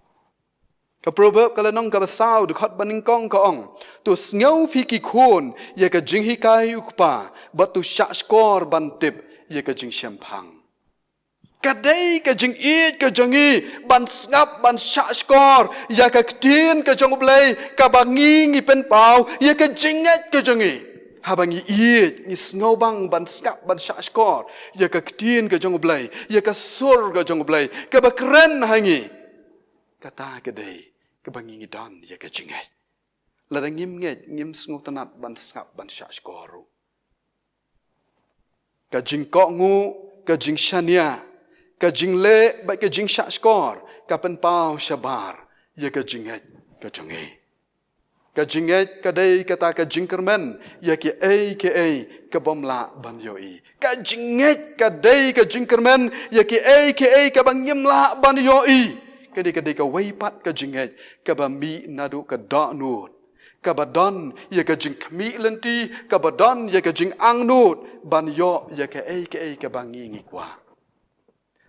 Ka Proverb ka lynnong kaba saw, dkhot ba nyngkong ka ong, to sngew phi ki khun ïa ka jinghikai u kpa, bad to shahshkor ban tip ïa ka jingshemphang. Ka dei ka jingïeit ka jong ngi ban sngap ban shahshkor ïa ka ktien ka jong U Blei, kaba ngi ngi pynpaw ïa ka jingngeit ka jong ngi. Haba ngi ïeit, ngi sngewbang ban sngap ban shahshkor ïa ka ktien ka jong U Blei, ïa ka sur ka jong U Blei kaba kren ha ngi. Kata ka dei kaba ngi ngi don ïa ka jingngeit. Lada ngim ngeit, ngim sngewtynnat ban sngap ban shahshkor ruh. Ka jingkohnguh, ka jingshaniah, ka jingleh bad ka jingshahshkor ka pynpaw shabar ïa ka jingngeit ka jong ngi. Ka jingngeit ka dei kata ka jingkyrmen ïa kiei kiei ka bym lah ban ïohi. Ka jingngeit ka dei ka jingkyrmen ïa kiei kiei kaba ngim lah ban ïohi. Ka dei, ka dei kawei pat ka jingngeit kaba mih naduh ka dohnud, kaba don ïa ka jingkhmih lynti, kaba don ïa ka jingangnud ban ïoh ïa kaei kaei kaba ngi ngi kwah.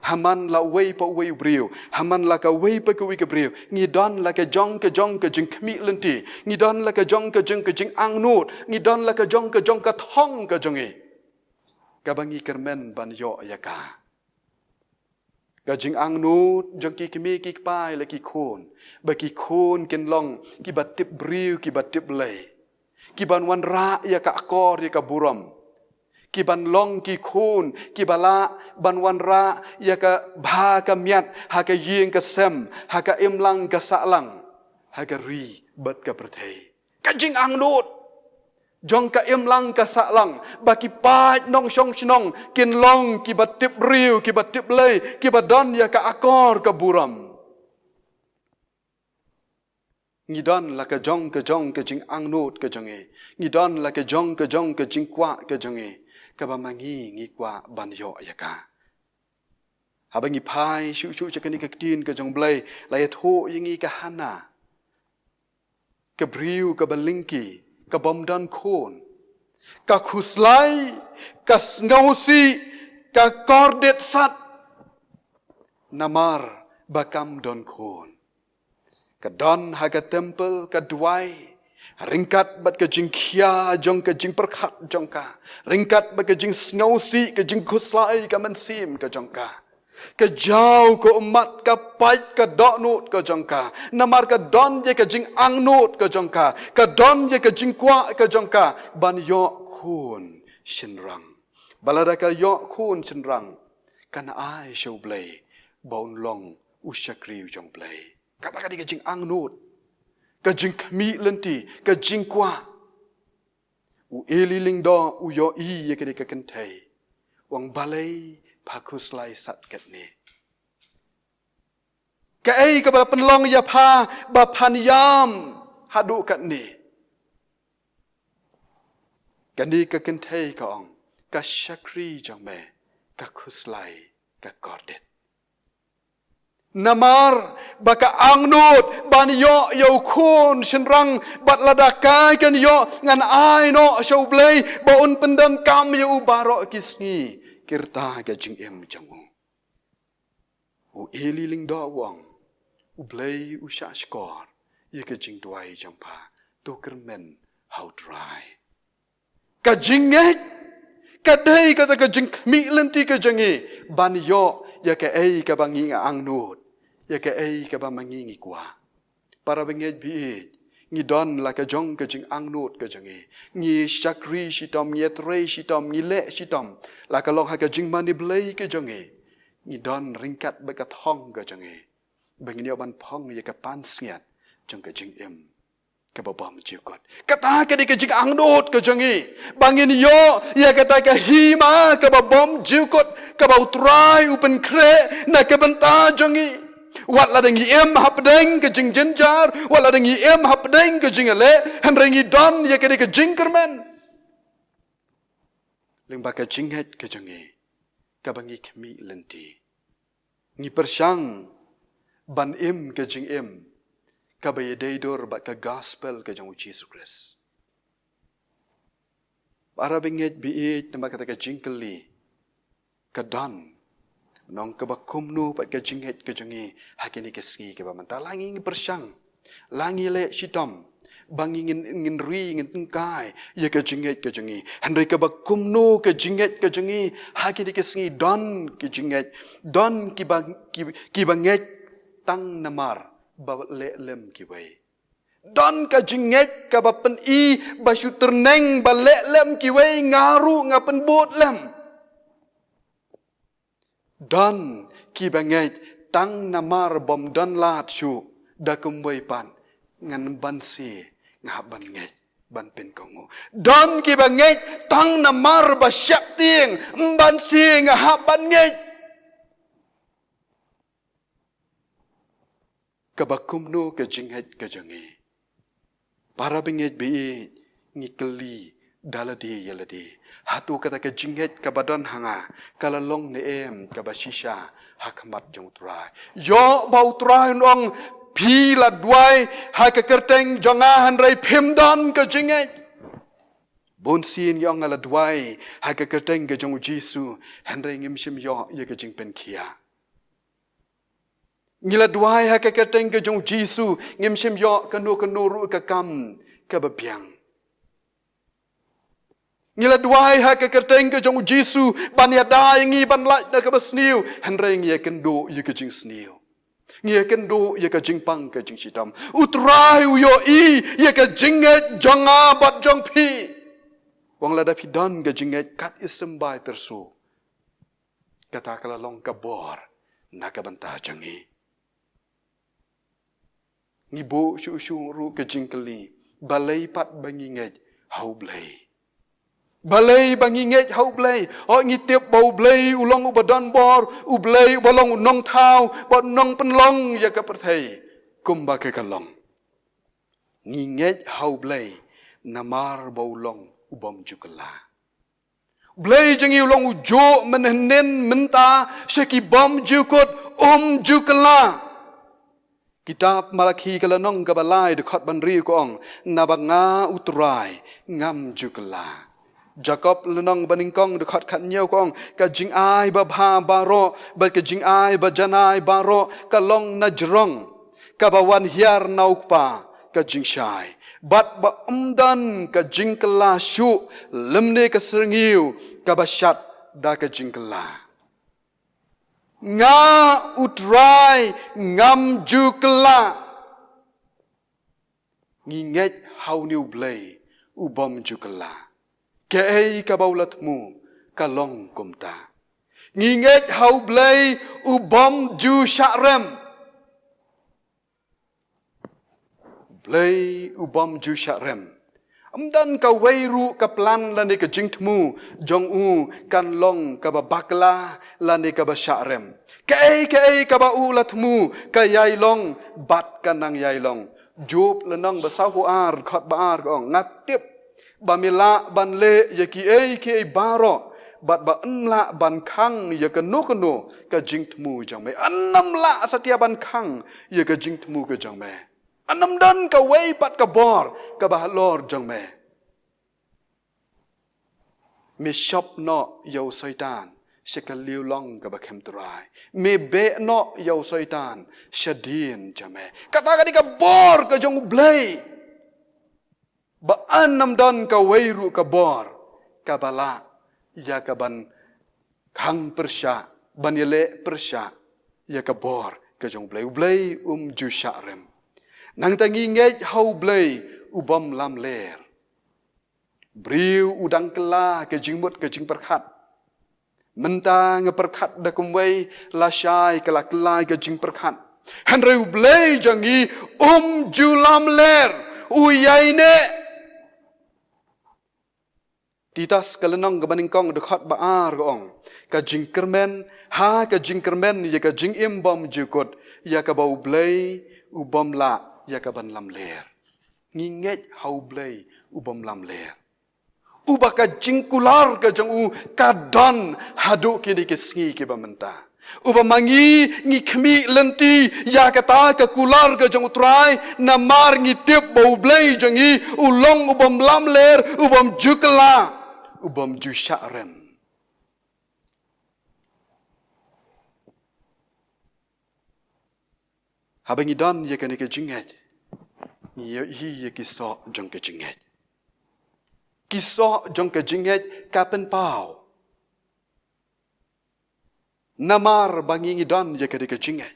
Ha man la uwei pa uwei u briew, ha man la kawei pa kawei ka briew, ngi don la ka jong ka jong ka jingkhmih lynti, ngi don la ka jong ka jong ka jingangnud, ngi don la ka jong ka jong ka thong ka jong ngi. kaba ngi kyrmen ban ïoh ïa ka. Ka jingangnud jong ki kmie ki kpa ïa la ki khun, ba ki khun kin long kiba tip briew, kiba tip lei, kiban wanrah ïa ka akor ïa ka burom, kiban long ki khun kiba lah ban wanrah ïa ka bha ka miat ha ka ïing ka sem, ha ka imlang ka sahlang, ha ka ri bad ka pyrthei. Ka jingangnud jong ka imlang ka sahlang, ba ki paid nongshong shnong kin long kiba tip briew, kiba tip lei, kiba don ïa ka akor ka burom. Ngi don la ka jong ka jong ka jingangnud ka jong ngi. Ngi don la ka jong ka jong ka jingkwah ka jong ngi, kaba ma ngi ngi kwah ban ïoh ïa ka. Haba ngi phai shuh shuh sha kane ka ktien ka jong U Blei, la ïathuh ïa ngi ka Hana, ka briew kaba lyngkhi, ka bym don khun, ka khuslai, ka sngewsih, ka kordit sat, namar ba kam don khun. Ka don ha ka templ ka duwai, ryngkat bad ka jingkhia jong ka jingpyrkhat jong ka, ryngkat bad ka jingsngewsih, ka jingkhuslai ka mynsiem ka jong ka. Ka jaw ka ummat, ka pait ka dohnud ka jong ka, namar ka don ïa ka jingangnud ka jong ka, ka don ïa ka jingkwah ka jong ka ban ïoh khun shynrang. Ba lada ka ïoh khun shynrang, kan ai sha U Blei ba un long u shakri u jong U Blei. Kata ka dei ka jingangnud, ka jingkhmih lynti, ka jingkwah. U Eli Lyngdoh u ïohi ïa kane ka kynthei, u ong balei pha khuslai sat katne. Kaei kaba la pynlong ïa pha ba phan ïam haduh katne. Kane ka kynthei ka ong, ka shakri jong me ka khuslai, ka kordit. Namar ba ka angnud ban ïoh ïa u khun shynrang, bad lada kai kan ïoh, ngan ai noh sha U Blei ba un pyndonkam ïa u baroh ki sngi ki rta ka jingim jong u. U Eli Lyngdoh u ong, U Blei u shah shkor ïa ka jingduwai jong pha, to kyrmen ha U Trai. Ka jingngeit ka dei kata ka jingkhmih lynti ka jong ngi ban ïoh ïa kaei kaba ngi angnud, ïa kaei kaba ma ngi ngi kwah. Para bangeit baieit, ngi don la ka jong ka jingangnud ka jong ngi. Ngi shakri shitom, ngi ïatrei shitom, ngi leh shitom, la ka long ha ka jingmane Blei ka jong ngi. Ngi don ryngkat bad ka thong ka jong ngi, ba ngin ïoh ban phong ïa ka pansngiat jong ka jingim kaba bymjukut. Kata ka dei ka jingangnud ka jong ngi, ba ngin ïoh ïa kata ka hima kaba bymjukut kaba U Trai u pynkhreh na ka bynta jong ngi. Wat lada ngi im hapdeng ka jingjynjar, wat lada ngi im hapdeng ka jingïaleh, hynrei ngi don ïa kane ka jingkyrmen lyngba ka jingngeit ka jong ngi kaba ngi khmih lynti. Ngi pyrshang ban im ka jingim kaba ïadei dur bad ka gospel ka jong U Jisu Khrist. Para bangeit baieit, namar kata ka jingkylli ka don, nong kaba kumno pat ka jingngeit ka jong ngi ha kine ki sngi kiba mynta. La ngi ngi pyrshang, la ngi leh shitom ba ngi ngin, ngin ri, ngin tyngkai ïa ka jingngeit ka jong ngi, hynrei kaba kumno ka jingngeit ka jong ngi ha kine ki sngi? Don ki jingngeit, don kiba, ki, kiba ngeit tang namar ba leh lem kiwei. Don ka jingngeit kaba pyni ba shu tyrneng ba leh lem kiwei, nga ruh nga pynbud lem. Don kiba ngeit tang namar bym don lad shuh, da kumwei pat ngan banse nga hap ban ngeit ban pynkohnguh. Don kiba ngeit tang namar ba sheptieng, ym banse nga hap ban ngeit. Kaba kumno ka jingngeit ka jong ngi? Para bangeit baieit, ngi kylli da lade ïa lade, hato kata ka jingngeit kaba don ha nga ka la long ne em kaba shisha ha khmat jong U Trai? Ïoh ba U Trai un ong, phi la duwai ha ka kyrteng jong nga hynrei phim don ka jingngeit. Bun sien ngi ong nga la duwai ha ka kyrteng ka jong U Jisu hynrei ngim shym ïoh ïa ka jingpynkhiah. Ngi la duwai ha ka kyrteng ka jong U Jisu, ngim shym ïoh kano kano ruh ka kam kaba biang. Ngi la duwai ha ka kyrteng ka jong u Jisu ban ïada ïa ngi ban lait na kaba sniew, hynrei ngi ïakynduh ïa ka jingsniew. Ngi ïakynduh ïa ka jingpang ka jingshitom. U Trai u ïohi ïa ka jingngeit jong nga bad jong phi. U ong lada phi don ka jingngeit kat i symbai tyrso, kata ka la long ka bor na ka bynta jong ngi. Ngi buh shuh shuh ruh ka jingkylli, balei pat ba ngi ngeit ha U Blei? Balei ba ngi ngeit ha U Blei? Oh, ngi tip ba U Blei u long uba don bor, U Blei uba long u nongthaw bad u nongpynlong ïa ka pyrthei kumba ka ka long. Ngi ngeit ha U Blei namar ba u long u bym ju kylla. Blei jong ngi u long u juh mynhynnin mynta sha ki bym ju kut, um ju kylla. Kitab Malakhi ka lynnong kaba lai dkhot ba hynriew ka ong, naba nga U Trai ngam ju kylla. Jakob lynnong ba nyngkong dkhot khathynñiew ka ong, ka jingai babha baroh bad ka jingai bajanai baroh ka long na jrong, kaba wan hiar na U Kpa ka jingshai, bad ba ym don ka jingkylla shuh lymne ka syrngiew kaba shad da ka jingkylla. Nga U Trai ngam ju kylla. Ngi ngeit ha une U Blei u bym ju kylla. Kaei kaba u la thmu ka long kumta. Ngi ngeit ha U Blei u bym ju shah rem. Blei u bym ju shah rem. Ym don kawei ruh ka plan lane ka jingthmu jong u kan long kaba bakla lane kaba shah rem. Kaei kaei kaba u la thmu ka ïai long bad ka nang ïai long. Job lynnong ba saphew ar dkhot ba ar ka ong, nga tip ba me lah ban leh ïa kiei kiei baroh bad ba ym lah ban khang ïa kano kano ka jingthmu jong me. Ym lah satia ban khang ïa ka jingthmu ka jong me. Ym don kawei pat ka bor kaba halor jong me. Me shop noh ïa u Soitan sha ka liewlong kaba khem Trai. Me beh noh ïa u Soitan shadien jong me. Kata ka dei ka bor ka jong U Blei. Ba ym don kawei ruh ka bor kaba lah ïa ka ban khang pyrshah, ban ïaleh pyrshah ïa ka bor ka jong U Blei. U Blei um ju shah rem. Nangta ngi ngeit ha U Blei u bym lamler. Briew u dang kylla ka jingmut ka jingpyrkhat. Mynta nga pyrkhat da kumwei, lashai ka la kylla ka jingpyrkhat. Hynrei U Blei jong ngi um ju lamler, u ïaineh. Titus ka lynnong kaba nyngkong dkhot ba ar ka ong, ka jingkyrmen, ha ka jingkyrmen ïa ka jingim bym ju kut, ïa kaba U Blei u bym lah ïa ka ban lamler. Ngi ngeit ha U Blei u bym lamler. Uba ka jingkular ka jong u ka don haduh kine ki sngi kiba mynta. Uba ma ngi ngi khmih lynti ïa kata ka kular ka jong U Trai, namar ngi tip ba U Blei jong ngi u long u bym lamler, u bym ju kylla, u bym ju shah rem. Haba ngi don ïa kane ka jingngeit, ngi ïohi ïa ki soh jong ka jingngeit. Ki soh jong ka jingngeit ka pynpaw. Namar ba ngi ngi don ïa kane ka jingngeit.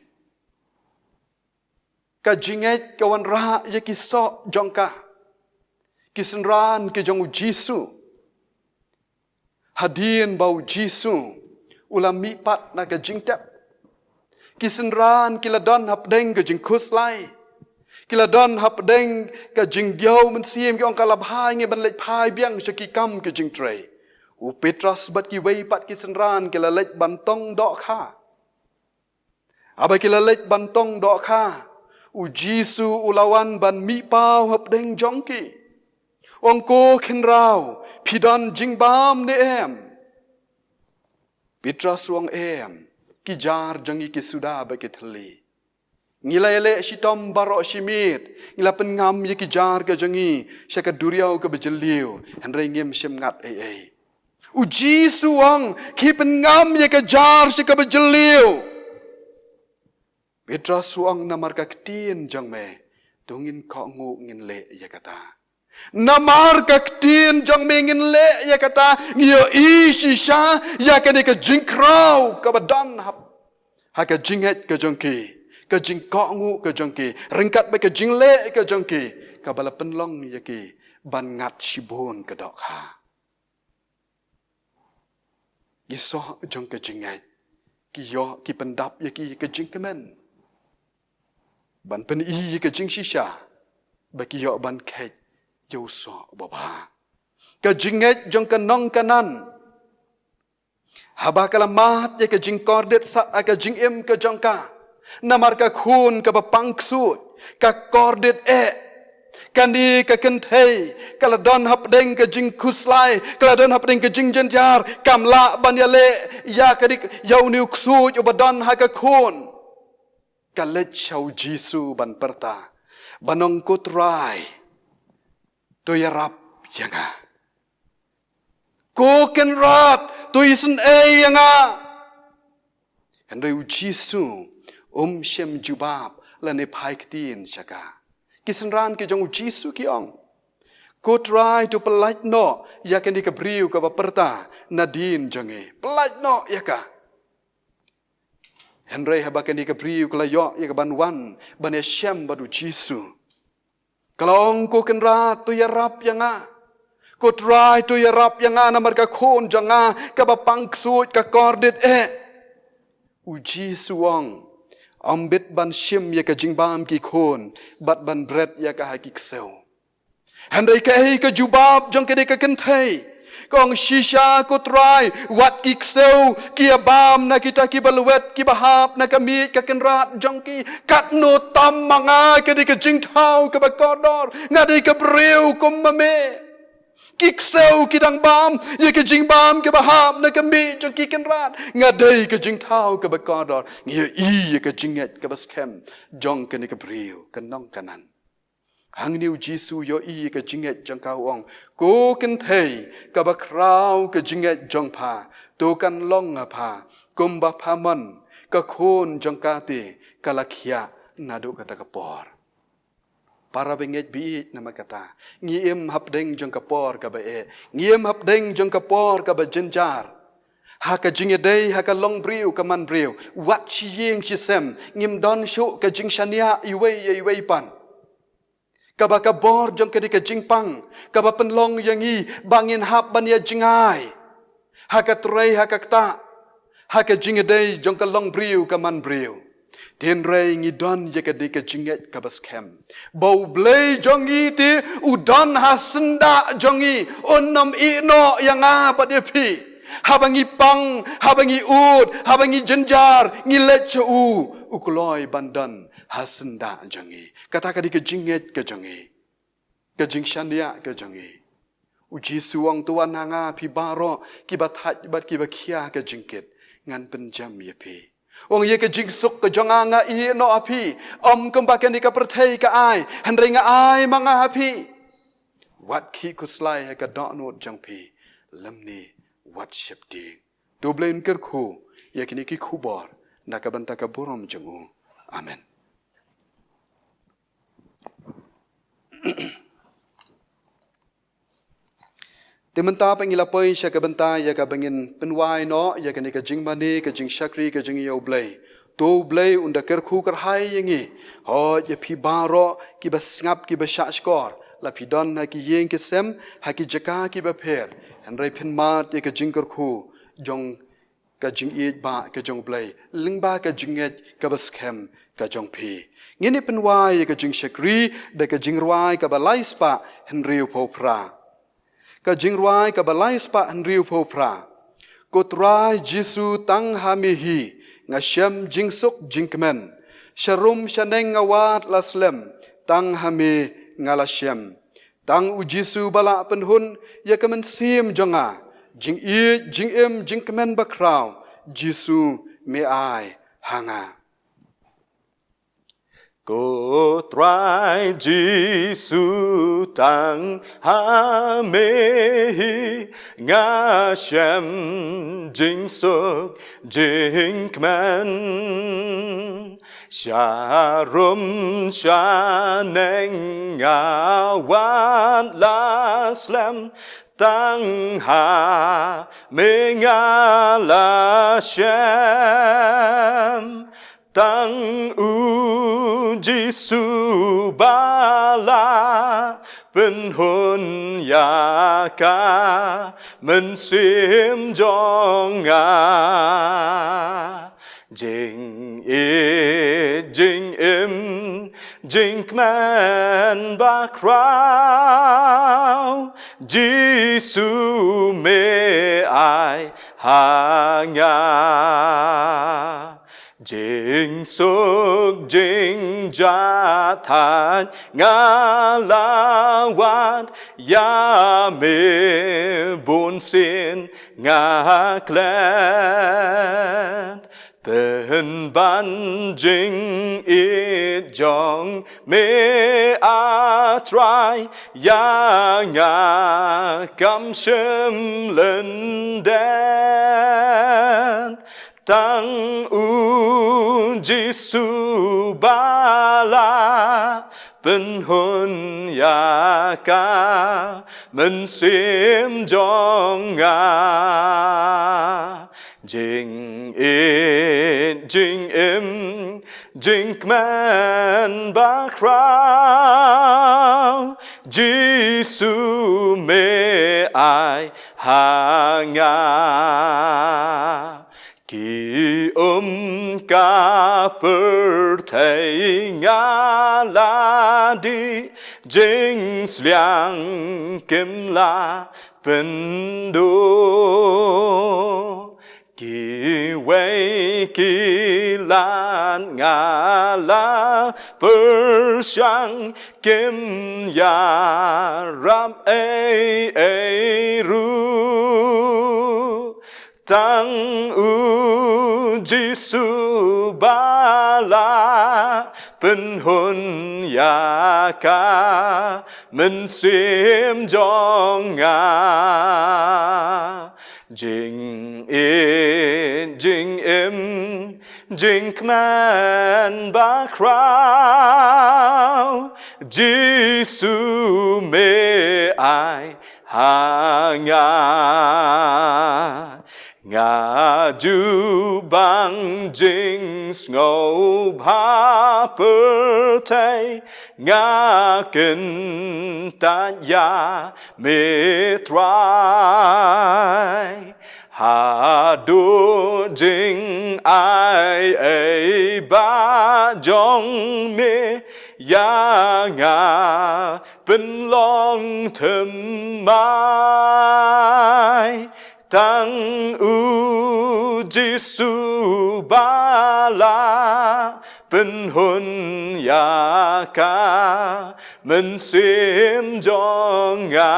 Ka jingngeit ka wanrah ïa ki soh jong ka. Ki synran ki jong U Jisu. Hadien ba U Jisu u la mihpat na ka jingtep, ki synran ki la don hapdeng ka jingkhuslai. Ki la don hapdeng ka jingdiaw mynsiem, ki ong ka la bha ïa ngi ban leit phai biang sha ki kam ka jingtrei. U Petros bad kiwei pat ki synran ki la leit ban tong dohkha. Haba ki la leit ban tong dohkha, U Jisu u la wan ban mihpaw hapdeng jong ki. U ong, ko khynraw, phi don jingbam ne em? Petros u ong, em, ki jar jong ngi ki suda bad ki thylli. Ngi la ïaleh shitom baroh shi miet, ngi la pynngam ïa ki jar ka jong ngi sha ka duriaw kaba jylliew, hynrei ngim shym ngat ei ei. U Jisu u ong, khie pynngam ïa ka jar sha kaba jylliew. Petros u ong, namar ka ktien jong me, to ngin kohnguh ngin leh ïa kata. Namar ka ktien jong me ngin leh ïa kata, ngi ïohi shisha ïa kane ka jingkhraw kaba don hap ha ka jingngeit ka jong ki, ka jingkohnguh ka jong ki, ryngkat bad ka jingleh ka jong ki, kaba la pynlong ïa ki ban ngat shibun ka dohkha. Ki soh jong ka jingngeit ki ïoh ki pyndap ïa ki ka jingkmen ban pyni ïa ka jingshisha, ba ki ïoh ban kheit ïa u soh babha. Ka jingngeit jong ka nong Kanaan, haba ka la mad ïa ka jingkordit sat ha ka jingim ka jong ka, namar ka khun kaba pang ksuid, ka kordit eh. Kane ka kynthei ka la don hapdeng ka jingkhuslai, ka la don hapdeng ka jingjynjar, kam lah ban ïaleh ïa ka dik ïa une u ksuid uba don ha ka khun. Ka leit sha u Jisu ban pyrta, ban ong, Ko Trai, to ïarap ïa nga. Ko Kynrad, to isynei ïa nga. Hynrei u Jisu um shym jubab lane phai ktien sha ka. Ki synran ki jong u Jisu ki ong, Ko Trai, to pyllait noh ïa kane ka briew kaba pyrta nadien jong ngi. Pyllait noh ïa ka. Hynrei haba kane ka briew ka la ïoh ïa ka ban wan ban ïashem bad u Jisu, ka la ong, Ko Kynrad, to ïarap ïa nga. Ko Trai, to ïarap ïa nga namar ka khun jong nga kaba pang ksuid, ka kordit eh. U Jisu u ong, ym bit ban shim ïa ka jingbam ki khun bad ban bret ïa ka ha ki ksew. Hynrei kaei ka jubab jong kane ka kynthei? Ka ong, Shisha, Ko Trai, wat ki ksew ki ïabam na kita kiba lwet kiba hap na ka miej ka kynrad jong ki. Katno tam ma nga ka dei ka jingthaw kaba kordor, nga dei ka briew kum ma me. Ki ksew ki dang bam ïa ka jingbam kaba hap na ka miej jong ki kynrad, nga dei ka jingthaw kaba kordor. Ngi ïohi ïa ka jingngeit kaba skhem jong kane ka briew, ka nong Kanaan. Hangne u Jisu u ïohi ïa ka jingngeit jong ka, u ong, Ko kynthei kaba khraw, ka jingngeit jong pha to kan long ha pha kumba pha mon, ka khun jong ka te ka la khiah naduh kata ka por. Para bangeit ba ïeit, namar kata ngi im hapdeng jong ka por kaba eh, ngi im hapdeng jong ka por kaba jynjar. Ha ka jingïadei ha ka longbriew ka manbriew, wat shi ïing shi sem, ngim don shuh ka jingshaniah iwei ïa iwei pat. Kaba ka bor jong ka dei ka jingpang kaba pynlong ïa ngi ba ngin hap ban ïa jngai ha ka trei ha ka ktah, ha ka jingïadei jong ka longbriew ka manbriew. Hynrei ngi don ïa ka dei ka jingngeit kaba skhem ba U Blei jong ngi te u don ha syndah jong ngi, un ym ïeh noh ïa nga bad ïa phi. Haba ngi pang, haba ngi ud, haba ngi jynjar, ngi leit sha u, u kloi ban don ha syndah jong ngi. Kata ka dei ka jingngeit ka jong ngi, ka jingshaniah ka jong ngi. U Jisu u ong, to wan ha nga phi baroh kiba thait bad kiba khia ka jingkit, ngan pynjem ïa phi. U ong, ïa ka jingsuk ka jong nga nga ïeh noh ha phi, ym kumba kane ka pyrthei ka ai, hynrei nga ai ma nga ha phi. Wat khih khuslai ha ka dohnud jong phi, lymne wat sheptieng. To U Blei un kyrkhu ïa kine ki khubor na ka bynta ka burom jong u. Amen. Te mynta pat ngi la poi sha ka bynta ïa kaba ngin pynwai noh ïa kane ka jingmane, ka jingshakri ka jong ngi ïa U Blei. To U Blei un da kyrkhu kyrhai ïa ngi. Hooid, ïa phi baroh kiba sngap, kiba shahshkor, la phi don ha ki ïing ki sem, ha ki jaka kiba pher, hynrei phin mad ïa ka jingkyrkhu jong ka jingïeit ba ka jong U Blei lyngba ka jingngeit kaba skhem ka jong phi. Ngin ïa pynwai ïa ka jingshakri da ka jingrwai kaba lai spah hynriewphew phra. Ka jingrwai kaba lai spah hynriewphew phra. Ko Trai Jisu, tang ha me hi nga shem jingsuk jingkmen. Sharum shaneng nga wad la slem, tang ha me nga la shem. Tang U Jisu ba lah pynhun ïa ka mynsiem jong nga. Jingïeit, jingim, jingkmen bakhraw, Jisu me ai ha nga. Ko Trai Jisu, tang ha me hi nga shem jingsuk jingkmen. Sharum shaneng nga wad la slem, tang ha me nga la shem. Tang U Jisu ba la pynhun ïa ka mynsiem jong nga. Jingïeit jingim jingkmen bakhraw, Jisu me ai ha nga. Jingsuk jingjahthait nga la wad ïa me, bunsien nga klet. Pynban jingïeit jong me, A Trai, ïa nga kam shym lyndet. Tang U Jisu ba la pynhun ïa ka mynsiem jong nga. Jingïeit jingim jingkmen bakhraw, Jisu me ai ha nga. Ki um ka pyrthei nga la dih, jingsliang kim lah pynduh. Kiwei ki lad nga la pyrshang, kim ïarap ei ei ruh. Tang U Jisu ba la pynhun ïa ka mynsiem jong nga. Jingïeit jingim jingkmen bakhraw, Jisu me ai ha nga. Nga ju bang jingsngewbha pyrthei, nga kyntait ïa me Trai. Haduh jingai ei ba jong me ïa nga pynlong thymmai. Tang U Jisu ba la pynhun ïa ka mynsiem jong nga.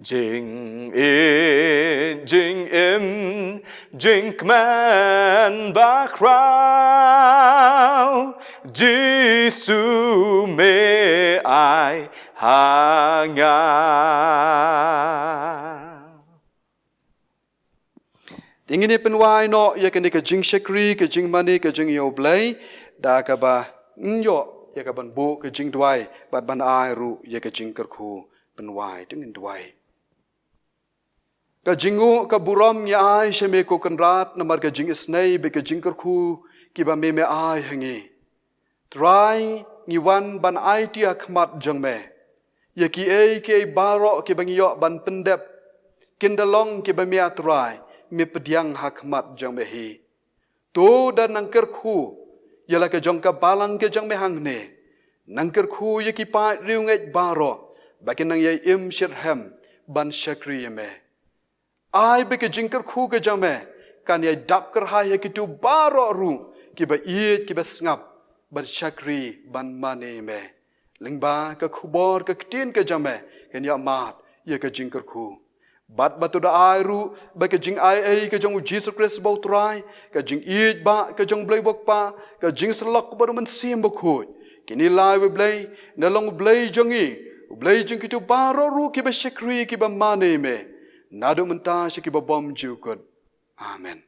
Jingïeit jingim jingkmen bakhraw, Jisu me ai ha nga. Te ngin ïa pynwai noh ïa kane ka jingshakri, ka jingmane, ka jingïoh Blei, da kaba ngin ïoh ïa ka ban buh ka jingduwai bad ban ai ruh ïa ka jingkyrkhu. Pynwai, to ngin duwai. Ka jingnguh ka burom ngi ai sha me ko Kynrad namar ka jingisynei bad ka jingkyrkhu kiba me me ai ha ngi. Trai, ngi wan ban aiti ha khmat jong me ïa kiei kiei baroh kiba ngi ïoh ban pyndep. Kin da long kiba me, A Trai, me pdiang ha khmat jong me hi. To da nang kyrkhu ïa la ka jong ka balang ka jong me hangne. Nang kyrkhu ïa ki paid riewngeit baroh ba kin nang ïai im shitrhem ban shakri ïa me. Ai ba ka jingkyrkhu ka jong me kan ïai dap kyrhai ha kito baroh ruh kiba ïeit, kiba sngap ban shakri ban mane me. Lyngba ka khubor ka ktien ka jong me kan ïa mad ïa ka jingkyrkhu. Bad ba to da ai ruh ba ka jingai ei ka jong u Jisu Khrist ba u Trai, ka jingïeit ba ka jong u Blei ba u Kpa, ka jingsyllok bad u Mynsiem Bakhuid, kine lai, we Blei, na long u Blei jong ngi, u Blei jong kito baroh ruh kiba shakri kiba mane ïa me, naduh mynta sha kiba bymjukut. Amen.